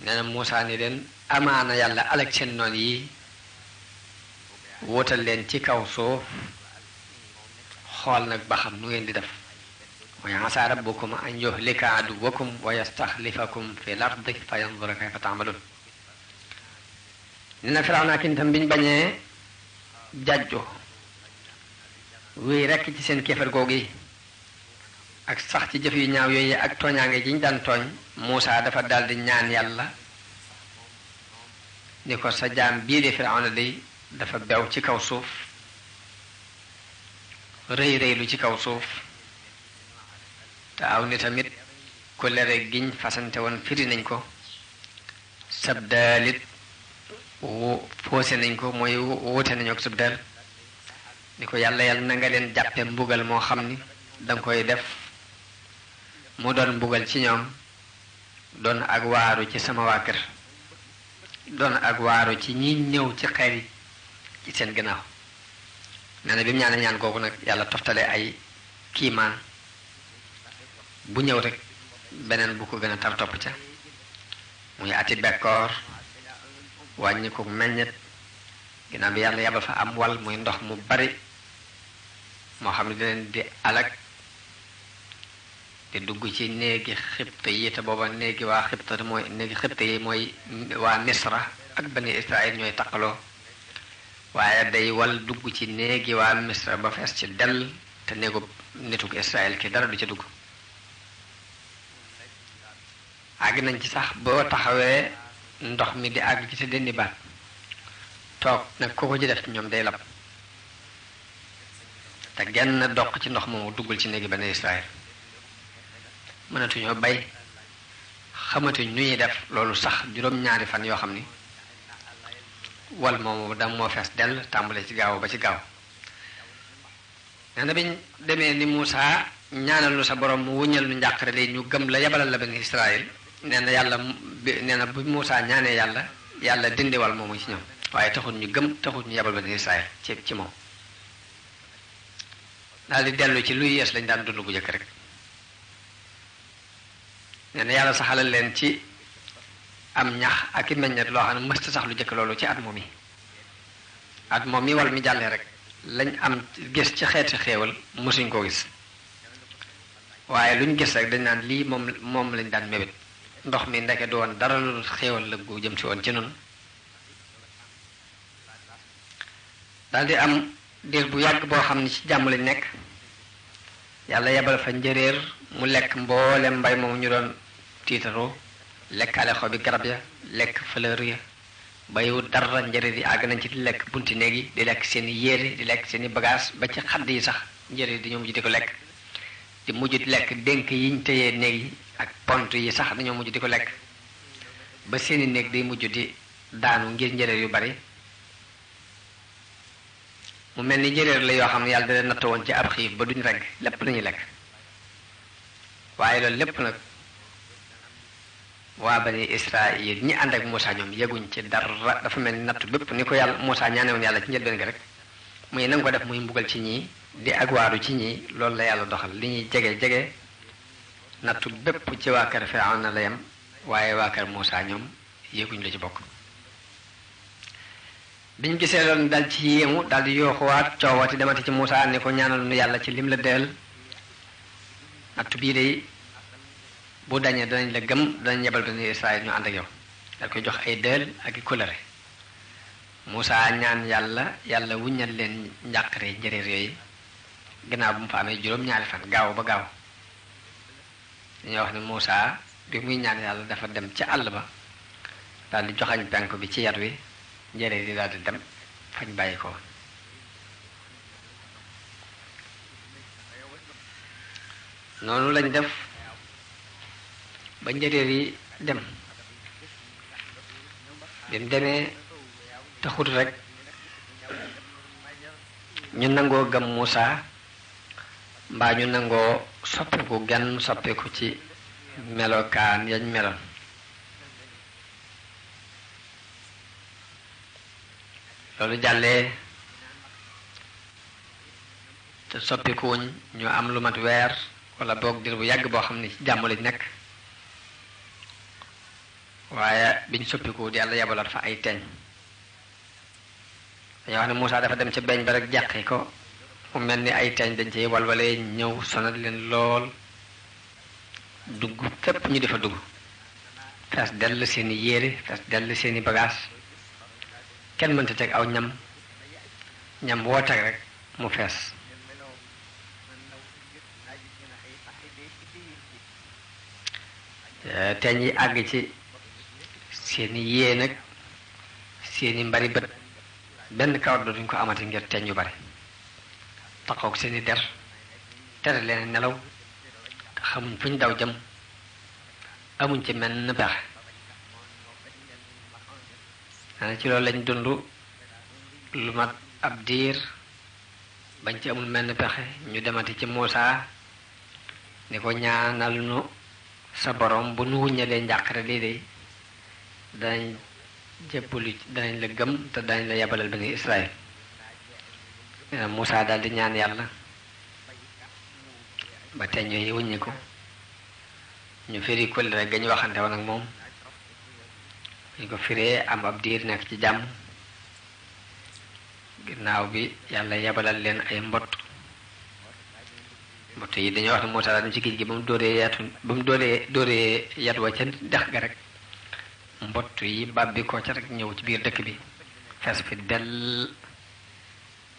nee na Muusaa ni leen amaana yàlla alak seen noon yi wóotal leen ci kaw suuf xool nag ba xam nu ngeen di def wa asaa rabbukum an yuhlika aduwwakum wa yastaxlifakum fi l-ardi fa yanzura kayfa ta'malun nee na Firawna ak nitam biñ bañee jàjju wéy rekk ci seen kéefar googu yi ak sax ci jëf yu ñaaw yooyu ak tooñaange ji ñu daan tooñ Muusa dafa daldi ñaan yàlla ni ko sa jaam bii de Firawna day dafa bew ci kaw suuf rëy rëylu ci kaw suuf te aw ni tamit ku lere giñ fasante woon firi nañ ko sab daalit foose nañ ko mooy wuute nañu ak sab daal ni ko yàlla na nga leen jàppe mbugal moo xam ni danga koy def mu doon mbugal ci ñoom doon ak waaru ci sama waa kër doon ak waaru ci ñi ñëw ci xeer yi ci seen gannaaw nee na bi mu ñaane ñaan googu nag yàlla toftale ay kiimaan bu ñëw rek beneen bu ko gën a tar topp ca muy ati bekkoor wàññi ko meññet ginnaaw bi yàlla yabal fa am wal muy ndox mu bari moo xam ne dinañ di alag di dugg ci néegi xibta yi te booba néegi waa xibta mooy néegi xibta yi mooy waa Misra ak bani Israël ñooy taqaloo waaye day wal dugg ci néegi waa Misra ba fees ci dell te néegu nituk Israël ki dara du ci dugg àgg nañ ci sax boo taxawee ndox mi di àgg ci sa dënni baat toog nag ku ko ci def ñoom day lab te genn doq ci ndox moomu duggul ci néegi bani Israël mënatuñoo bay xamatuñ nu ñuy def loolu sax juróom-ñaari fan yoo xam ni wal moomu dam moo fees dell tàmbale ci gaaw ba ci gaaw nee na biñ demee ni Muusa ñaanal nu sa borom mu wuññal nu njàqare lay ñu gëm la yabalal la bani Israël nee na yàlla nee na bu Muusa ñaanee yàlla dindi wal moomu ci ñoom waaye taxul ñu gëm taxul ñu yabal bani Israël ci moom daal di dellu ci luy yees lañ daan dund bu njëkk rek nee na yàlla saxalal leen ci am ñax ak i meññet loo xam ne mësta sax lu jëkk loolu ci at moom mi wal mi jàllee rek lañ am gis ci xeeti xéewal mësuñ koo gis waaye luñ gis rek dañ naan lii moom lañ daan mébét ndox mi ndeke du woon dara lu xéewal la gu jëm ci woon ci noonu daal di am diir bu yàgg boo xam ne ci jàmm lañ nekk yàlla yebal fa njëréer mu lekk mboolem mbay moom ñu doon tiitaroo lekkaale xobi garab ya lekk fleur ya bayu dara njëréer yi àgg nañ ci di lekk bunti néeg yi di lekk seen i yére di lekk seen i bagage ba ci xadd yi sax njëréer dañoo mujj di ko lekk di mujj di lekk dénk yiñ tëyee néeg yi ak pont yi sax dañoo mujj di ko lekk ba seen i néeg day mujj di daanu ngir njëréer yu bari mu mel ni njëréer la yoo xam ne yàlla da leen natt woon ci ab xiif ba duñ regg lépp lañuy lekk waaye loolu lépp nag waa bani Israël ñi ànd ak Muusa ñoom yeguñ ci dara dafa mel ni nattu bépp ni ko yàlla Muusa ñaane woon yàlla ci njëlbeen gi rek muy nanga ko def muy mbugal ci ñii di agwaaru ci ñii loolu la yàlla doxal li ñuy jege nattu bépp ci waa kër Firawna la yem waaye waa kër Muusa ñoom yeguñ la ci bokk biñ gisee loolu dal ci yéemu dal di yooxuwaat coowati demati ci Muusa ni ko ñaanal nu yàlla ci lim la deel nattu bii day bu dañee danañ la gëm danañ yebal bani Israël ñu ànd ak yow dal koy jox ay deel ak i kóllëre Muusa ñaan yàlla wuññal leen njàqare njëréer yooyu ginnaaw bu mu fa amee juróom-ñaari fan gaaw ba gaaw dañuy wax ne Muusa bi muy ñaan yàlla dafa dem ci àll ba daal di joxañ penk bi ci yat wi njëréer yi daal di dem fañ bàyyi ko noonu lañ def ba njëréer yi dem bi mu demee taxut rek ñu nangoo gëm Muusa mbaa ñu nangoo soppiku genn soppiku ci melokaan yañ meloon loolu jàllee te soppikuwuñ ñu am lu mat weer wala boog dir bu yàgg boo xam ne ci jàmm lañ nekk waaye biñ soppiku di yàlla yabalaat fa ay teeñ dañoo wax ne Muusa dafa dem ca beeñ ba rek jàqi ko mu mel ni ay teeñ dañ ci walwalee ñëw sonal leen lool dugg fépp ñu di fa dugg fees dell seeni yére fees dell seeni bagage kenn mënta teg aw ñam woo teg rek mu fees teñ yi àgg ci seeni yée nag seeni mbari bët benn kawar duñ ko amati ngir teñ yu bari taxaw seeni der tere leen nelaw te xamuñ fuñ daw jëm amuñ ci menn pexe dana ci loolu lañ dund lu mat ab diir bañ ci amul menn pexe ñu demati ci Muusaa ni ko ñaanal nu sa borom bu nu wuññalee njàqare lii de danañ jébbalu danañ la gëm te danañ la yabalal bani Israël Muusaa daal di ñaan yàlla ba teñ yooyu wuññi ko ñu firi kóllëre ga ñu waxante woon ak moom ñu ko firee am ab diir nekk ci jàmm ginnaaw bi yàlla yabalal leen ay mbott yi dañoo wax ne Muusaa daal ci géej gi ba mu dóoree yat wa ca dex ga rek mbott yi bàbbi ko ca rek ñëw ci biir dëkk bi fees fi dell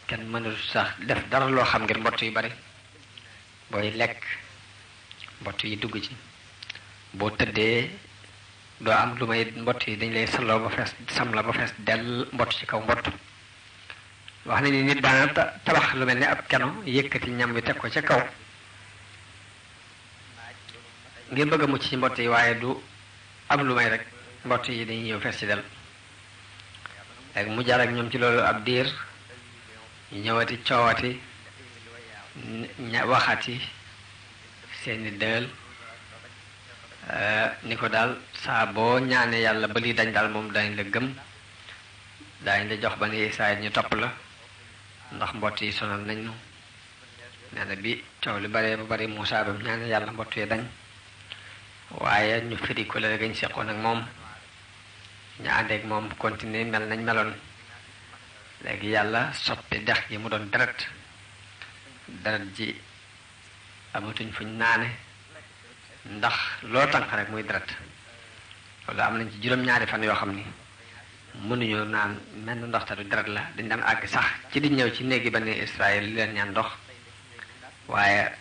kenn mënul sax def dara loo xam ngir mbott yu bari booy lekk mbott yi dugg ci boo tëddee doo am lu may mbott yi dañ lay salloo ba fees sam la ba fees dell mbott ci kaw mbott wax na ni nit daana tabax lu mel ni ab keno yëkkati ñam wi teg ko ca kaw ngir bëgg a mucc ci mbott yi waaye du am lu may rek mbott yi dañuy ñëw fees ci del léegi mu jaar ak ñoom ci loolu ab diir ñu ñëwati coowati waxati seeni dël ni ko daal saa boo ñaanee yàlla ba lii dañ daal moom dañ la gëm dañ la jox bani Israël ñu topp la ndax mbott yi sonal nañ nu nee na bi coow li bare ba bari Muusaa ba ñaanee yàlla mbott yi dañ waaye ñu firi ko la gañ seqoon ak moom ñu àndeek moom continuer mel nañ meloon léegi yàlla soppi dex gi mu doon deret ji amatuñ fuñ naane ndax loo tànq rek muy deret loolu am nañ ci juróom-ñaari fan yoo xam ni mënuñoo naan mel na ndox te du deret la dañ daan àgg sax ci di ñëw ci néegi bani Israël li leen ñaan ndox waaye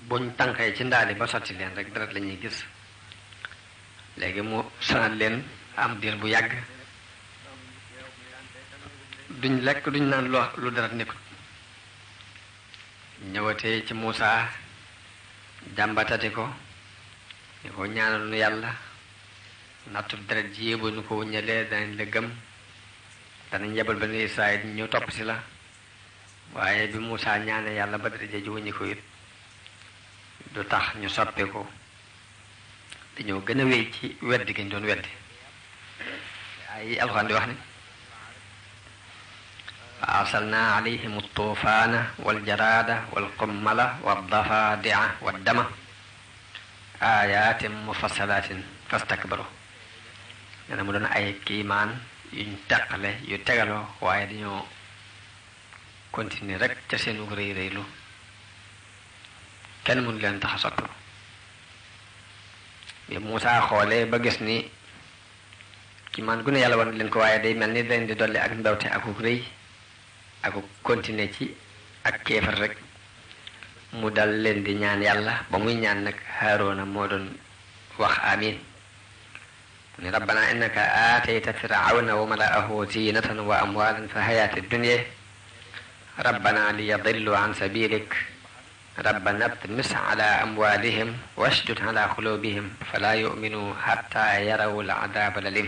buñ tànqee ci ndaali ba sotti leen rek deret la ñuy gis léegi mu sonal leen am diir bu yàgg duñ lekk duñ naan lu deret nekkul ñëwatee ci Muusaa jàmbatati ko ni ko ñaanal nu yàlla nattu deret ji bu nu ko wuññalee danañ la gëm danañ yebal bani Israël ñu topp si la waaye bi Muusaa ñaane yàlla ba deret ji wuññi ko it du tax ñu soppi ko dañoo gën a wéy ci weddi gi ñu doon weddi ay alxuraan di wax ni arsalna alayhim altuufaana waljarada walqummala waldafadia waddama ayatin mufassalatin fastakbaru nee na mu doon ay kiimaan yuñ teqale yu tegaloo waaye dañoo continuer rek ca seenu rëy rëylu kenn mënu leen tax a soppi bi Muusaa xoolee ba gis ni kiimaan gu ne yàlla wan leen ko waaye day mel ni dañ di dolli ak mbewte akuk rëy aku continuer ci ak kéefar rek mu dal leen di ñaan yàlla ba muy ñaan nag Haaruna moo doon wax amin mu ne rabbana innaka aatayta firawna wa mala'ahu zinatan wa amwalan fi hayati dunya rabbana liyadillu an sabilik rabbana tmis ala amwalihim washdud ala qulubihim fala yu'minu hatta yarawu al-'adaba al-alim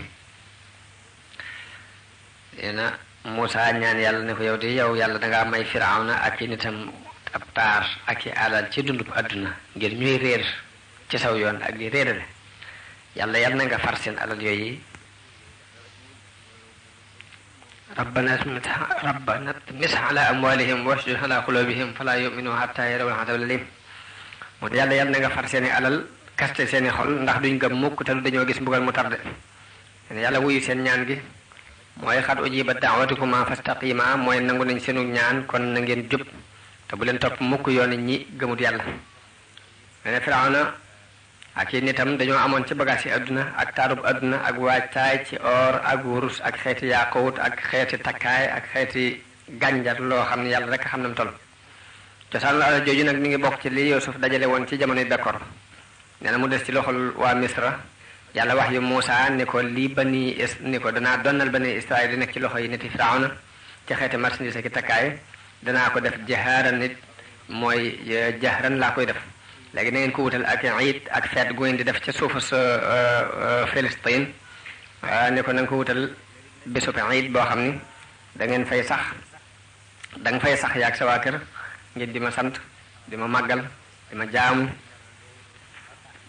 Muusaa ñaan yàlla ne ko yow de yow yàlla dangaa may Firawna ak i nitam ab taar ak i alal ci dundub àdduna ngir ñuy réer ci saw yoon ak di réerale yàlla na nga far seen alal yooyu rabbana tmis ala amwalihim washdud ala qulubihim fala yu'minu hatta yarawul adabal alim mu ne yàlla na nga far seeni alal kaste seeni xol ndax duñ gëm mukk te dañoo gis mbugal mu tarde yàlla wuyu seen ñaan gi mooy xat ujiba da'watukuma fastaqima mooy nangu nañ seenu ñaan kon na ngeen jub te bu leen topp mukk yoon ñi gëmut yàlla mene Firawna ak i nitam dañoo amoon ci bagaas yi adduna ak taarub adduna ak waajtaay ci or ak wurus ak xeeti yaaqut ak xeeti takkaay ak xeeti gànjar loo xam ne yàlla rek xam na mu toll cosaan la alal jooju nag mi ngi bokk ci li Yuusuf dajale woon ci jamonoy bekkoor nee na mu des ci loxol waa Misra yàlla wax yu Muusa ni ko lii ni ko danaa donnal bani Israël di nekk ci loxo yi niti Firawna ci xeeti marchandise ki takkaay danaa ko def jahaaran nit mooy jahran laa koy def léegi na ngeen ko wutal ak iid ak feet gu ngeen di def ca suufu sa Palestine ni ko na nga ko wutal bésub iid boo xam ni da ngeen fay sax da nga fay sax yaag sa waa kër ngir di ma sant di ma màggal di ma jaamu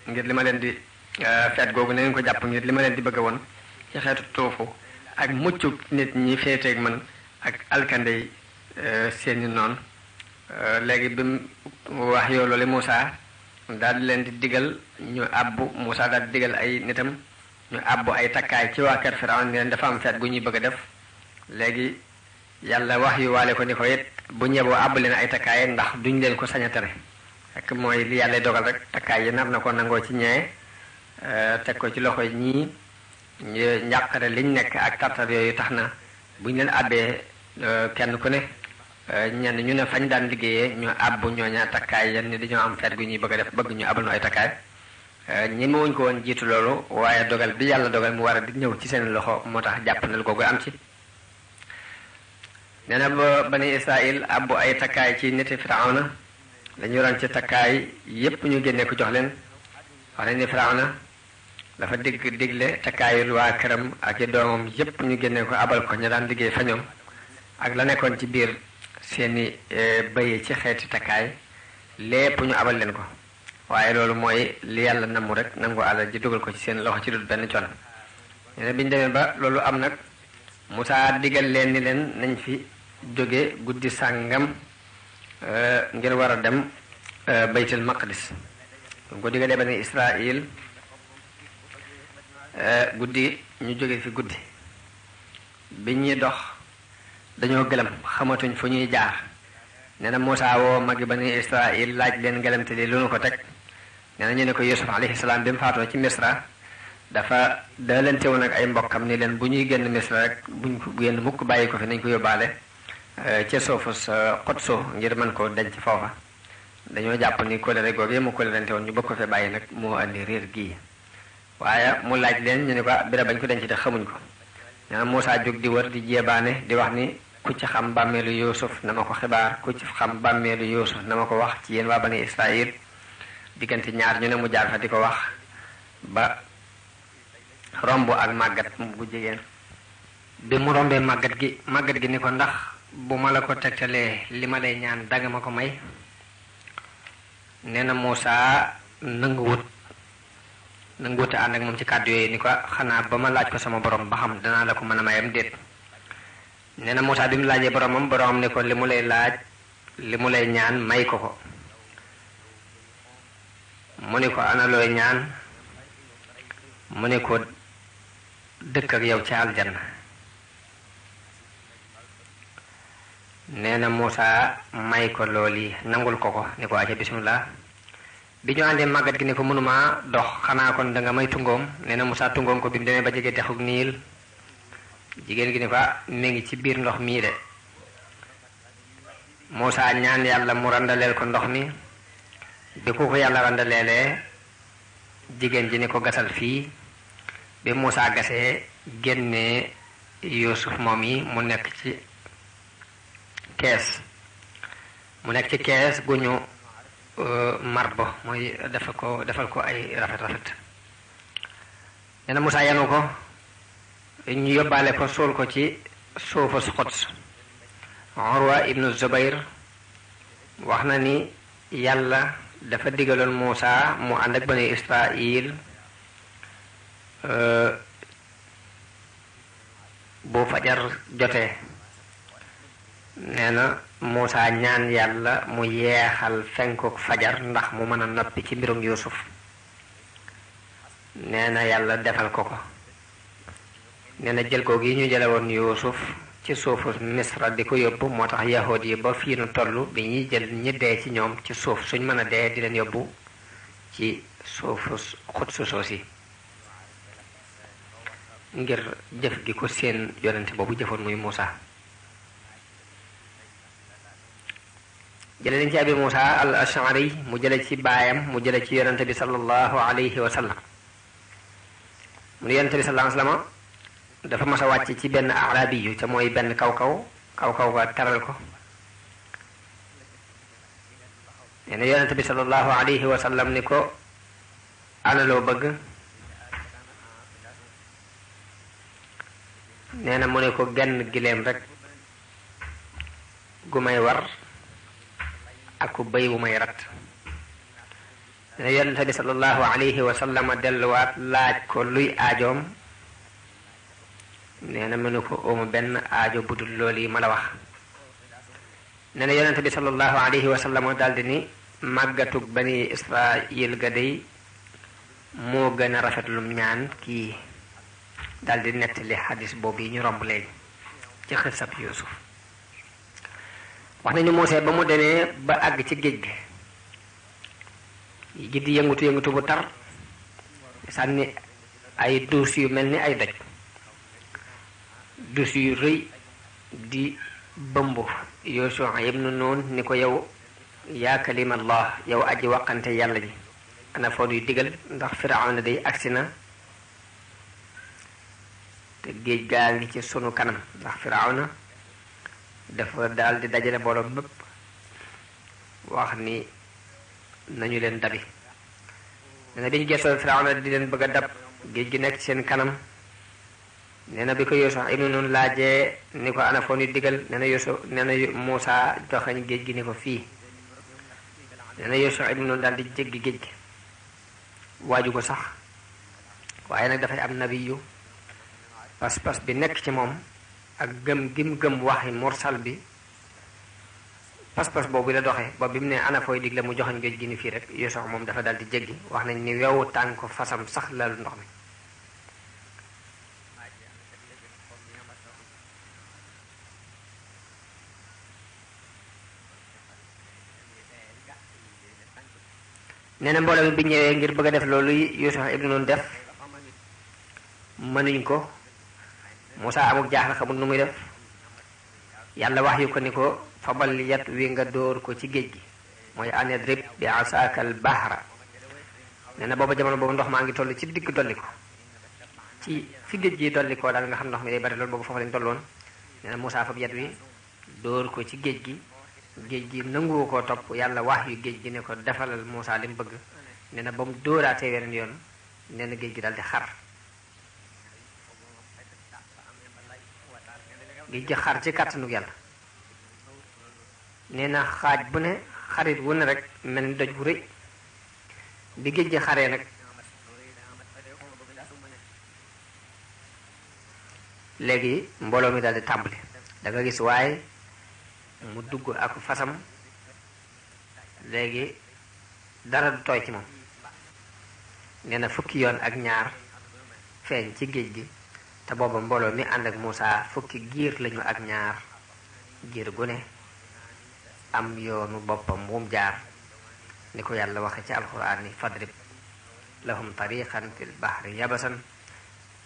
ngir li ma leen di feet googu na ngeen ko jàpp ngir li ma leen di bëgg woon ci xeetu tuufu ak muccu nit ñi féeteeg man ak alkandey seeni noonu léegi bi mu wax yoo loolu Muusa daal di leen di digal ñu àbbu Muusa daal di digal ay nitam ñu àbbu ay takkaay ci waa kër Firawna ni leen dafa am feet gu ñuy bëgg a def léegi yàlla wax yu waale ko ni ko it bu ñeboo àbb leen ay takkaay ndax duñ leen ko sañ a tere fekk mooy li yàlla dogal rek takkaay yi nar na ko nangoo ci ñee teg ko ci loxo ñii njàqare liñ nekk ak tartar yooyu tax na buñ leen àbbee kenn ku ne ñenn ñu ne fañ daan liggéeyee ñu àbb ñooña takkaay yan ni dañoo am feet gu ñuy bëgg a def bëgg ñu abal nu ay takkaay ñi ma wuñ ko woon jiitu loolu waaye dogal bi yàlla dogal mu war a di ñëw ci seen loxo moo tax jàppandal googu am ci nee na ba bani Israël abbu ay takkaay ci niti Firawna dañu ron ci takkaay yépp ñu génne ko jox leen wax nañ ni Firawna dafa digle takkaayul waa këram ak i doomam yépp ñu génne ko abal ko ña daan liggéey fa ñoom ak la nekkoon ci biir seeni bëy ci xeeti takkaay lépp ñu abal leen ko waaye loolu mooy li yàlla namu rek nangu alal ji dugal ko ci seen loxo ci dul benn coono nee na bi ñu demee ba loolu am nag Musaa digal leen ni leen nañ fi jóge guddi sàngam ngir war a dem baytul maqdis bu ko digalee bani Israël guddi ñu jóge fi guddi bi ñuy dox dañoo gëlëm xamatuñ fu ñuy jaar nee na Musaa woo magi bani Israël laaj leen gëlëmte li lu nu ko teg nee na ñu ne ko Yusuf alayhi salaam bi mu faatoo ci Misra dafa daalante woon ak ay mbokkam ni leen bu ñuy génn Misra rek buñ ko génn mukk bàyyi ko fi nañ ko yóbbaale ca suufu sa Xotso ngir mën koo denc foofa dañoo jàpp ni kóllëre googu mu kóllërante woon ñu bëgg ko fi bàyyi nag moo andi réer gii waaye mu laaj leen ñu ne ko bira bañ ko denc te xamuñ ko nee na Musaa jóg di wër di jéebaane di wax ni ku ci xam bàmmeelu Yuusuf na ma ko xibaar ku ci xam bàmmeelu Yuusuf na ma ko wax ci yéen waa bani Israël diggante ñaar ñu ne mu jaar fa di ko wax ba romb ak màggat bu jigéen bi mu rombee màggat gi ni ko ndax bu ma la ko tegtalee li ma lay ñaan danga ma ko may nee na Musaa nanguwut ànd ak moom ci kàddu yooyu ni ko xanaa ba ma laaj ko sama borom ba xam danaa la ko mën a mayam déet nee na Musaa bi mu laajee boromam ne ko li mu lay laaj li mu lay ñaan may ko mu ni ko ana looy ñaan mu ni ko dëkk ak yow ci aljanna nee na Musaa may ko lool yi nangul ko ni ko aca bismillah bi ñu àndee màggat gi ni ko mënuma dox xanaa kon danga may tungoom nee na Musaa tungoom ko bi mu demee ba jege dexug Niil jigéen gi ni ko mi ngi ci biir ndox mii de Musaa ñaan yàlla mu randaleel ko ndox mi bi ko yàlla randaleelee jigéen ji ni ko gasal fii bi Musaa gasee génnee Yuusuf moom yi mu nekk ci kees gu ñu marbo mooy defal ko ay rafet nee na Musaa yanu ko ñu yóbbaale ko suul ko ci suufu Quds Urwa ibnu Zubayr wax na ni yàlla dafa digaloon Musaa mu ànd ak bani Israël bu fajar jotee nee na Musaa ñaan yàlla mu yeexal fenkuk fajar ndax mu mën a noppi ci mbirum Yuusuf nee na yàlla defal ko nee na jël ko gi ñu jële woon Yuusuf ci suufu Misra di ko yóbbu moo tax yahood yi ba fii nu toll bi ñuy jël ñi dee ci ñoom ci suuf suñ mën a dee di leen yóbbu ci suufu Xudsu soosi ngir jëf gi ko seen yonente boobu jëfoon muy Musaa jële nañ ci abi Musa al Ash'ari mu jële ci baayam mu jële ci yonente bi sallallahu alayhi wa sallam mu ne yonente bi sallallahu alayhi wa sallam dafa mas a wàcc ci benn arabi yu ca mooy benn kaw ga taral ko nee na yonente bi sallallahu alayhi wa sallam ni ko ana loo bëgg nee na mu ne ko genn gileem rek gu may war ak ku bëy wu may rat nee na yonente bi sallallahu alayhi wa sallam delluwaat laaj ko luy aajoom nee na mënu ko ooma benn aajo budul loolu yi ma la wax nee na yonente bi sallallahu alayhi wa sallam daldi ni màggatug bani Israil ga day moo gën a rafet lum ñaan kii daldi nettali xadis boobu yi ñu romb léegi ci xisab Yuusuf wax nañu Musaa ba mu demee ba àgg ci géej gi di yëngutu bu tar sànni ay duus yu mel ni ay doj dus yu rëy di bëmb Yuusuf ibnu Nuun ni ko yow yaa kalimallah yow aji waqante yàlla ji ana foo nuy digal ndax Firawna day agsi na te géej gaa ngi ci sunu kanam ndax Firawna dafa daal di dajale mbooloo mépp wax ni nañu leen dabi nee na bi ñu gëstoo Firawna di leen bëgg a dab géej gi nekk ci seen kanam nee na bi ko Yuusuf ibnu Nun laajee ni ko ana foo nuy digal nee na Muusaa joxañ géej gi ni ko fii nee na Yuusuf ibnu Nun daal di jéggi géej gi waaju ko sax waaye nag dafay am nabiyu pas-pas bi nekk ci moom ak gëm waxi mursal bi pas-pas boobu la doxee ba bi mu ne ana fooy digle mu joxañ géej gi ni fii rek Yuusuf moom dafa daal di jéggi wax nañ ni wewu tànk fasam sax lalu ndox mi nee na mbooloo mi bi ñëwee ngir bëgg a def loolu Yuusuf ibnu Nun def mënuñ ko Musaa amuk jaaxle xamul nu muy def yàlla wax yu ko ni ko fabal yat wi nga dóor ko ci géej gi mooy an idrib bi asaaka al bahra nee na booba jamono boobu ndox maa ngi toll ci digg dolli ko ci fi géej gi dolli ko daal nga xam ndox mi day bari loolu boobu foofu lañ tolloon nee na Musaa fab yat wi dóor ko ci géej gi nanguwu koo topp yàlla wax yu géej gi ne ko defalal Musaa li mu bëgg nee na ba mu dóoraatee weneen yoon nee na géej gi daal di xar géej gi xar ci kàttanu yàlla nee na xaaj bu ne xarit wu ne rek mel ni doj bu rëy bi géej gi xaree nag léegi mbooloo mi daal di tàmbali da nga gis waaye mu dugg ak fasam léegi dara du tooy ci moom nee na fukki yoon ak ñaar feeñ ci géej gi te booba mbooloo mi ànd ak Musaa fukki giir lañu ak ñaar giir gu ne am yoonu boppam wum jaar ni ko yàlla waxe ci alxuraan ni fadrib lahum tariqan fil bahri yabasan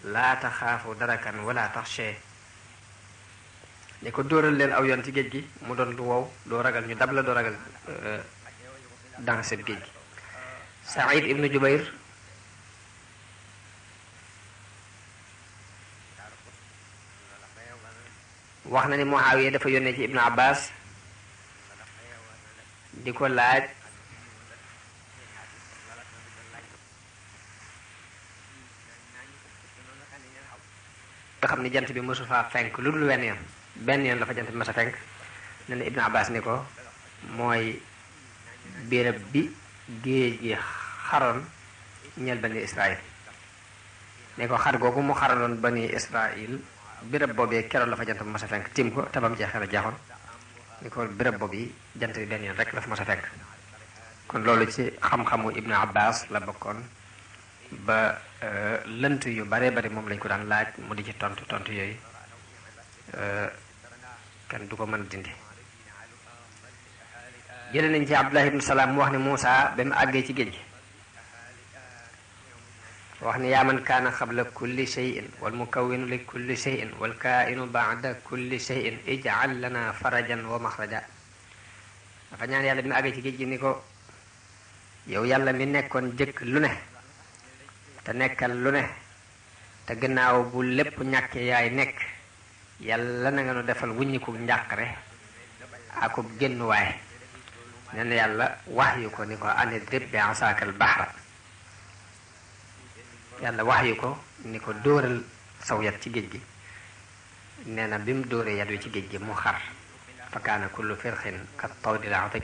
laa taxaafu darakan wala taxshee ni ko dóoral leen aw yoon ci géej gi mu doon lu wow doo ragal ñu dab la doo ragal danseb géej gi Saïd ibnu Jubayr wax na ni Muawiya dafa yónnee ci Ibnu Abbas di ko laaj nga xam ni jant bi mësu faa fenk lu dul wenn yoon benn yoon la fa jant bi mës a fenk ne na Ibnu Abbas ni ko mooy béréb bi géej gi xaroon ñeel bani Israil ne ko xar googu mu xaraloon bani Israil béréb boobee keroon la fa jant bi mës a fenk tiim ko tabam jeexee la jeexoon ni ko béréb boobu yi jant bi benn yoon rek la fa mës a fenk kon loolu ci xam-xamu Ibnu Abbas la bokkoon ba lënt yu bare bari moom lañ ko daan laaj mu di ci tontu yooyu kenn du ko mën a dindi jële nañ ci Abdullah ibnu Salaam mu wax ne Muusaa ba mu àggee ci géej gi wax ne yaa man kaana xabla kulli shay'in wal mukawwinu li kulli shay'in wal kaa'inu ba'da kulli shay'in ij'al lana farajan wa maxraja dafa ñaan yàlla bi mu àggee ci géej gi ni ko yow yàlla mi nekkoon jëkk lu ne te nekkal lu ne te gannaaw bu lépp ñàkkee yaay nekk yàlla na nga nu defal wuññiku njàqare akub génnuwaay. nee na yàlla wax yu ko ni ko ani drib bi asaakal bahra, yàlla wax yu ko ni ko dóoral saw yat ci géej gi. nee na bi mu dóoree yat wi ci géej gi mu xar fa kaana kullu firxin kat tawdil adim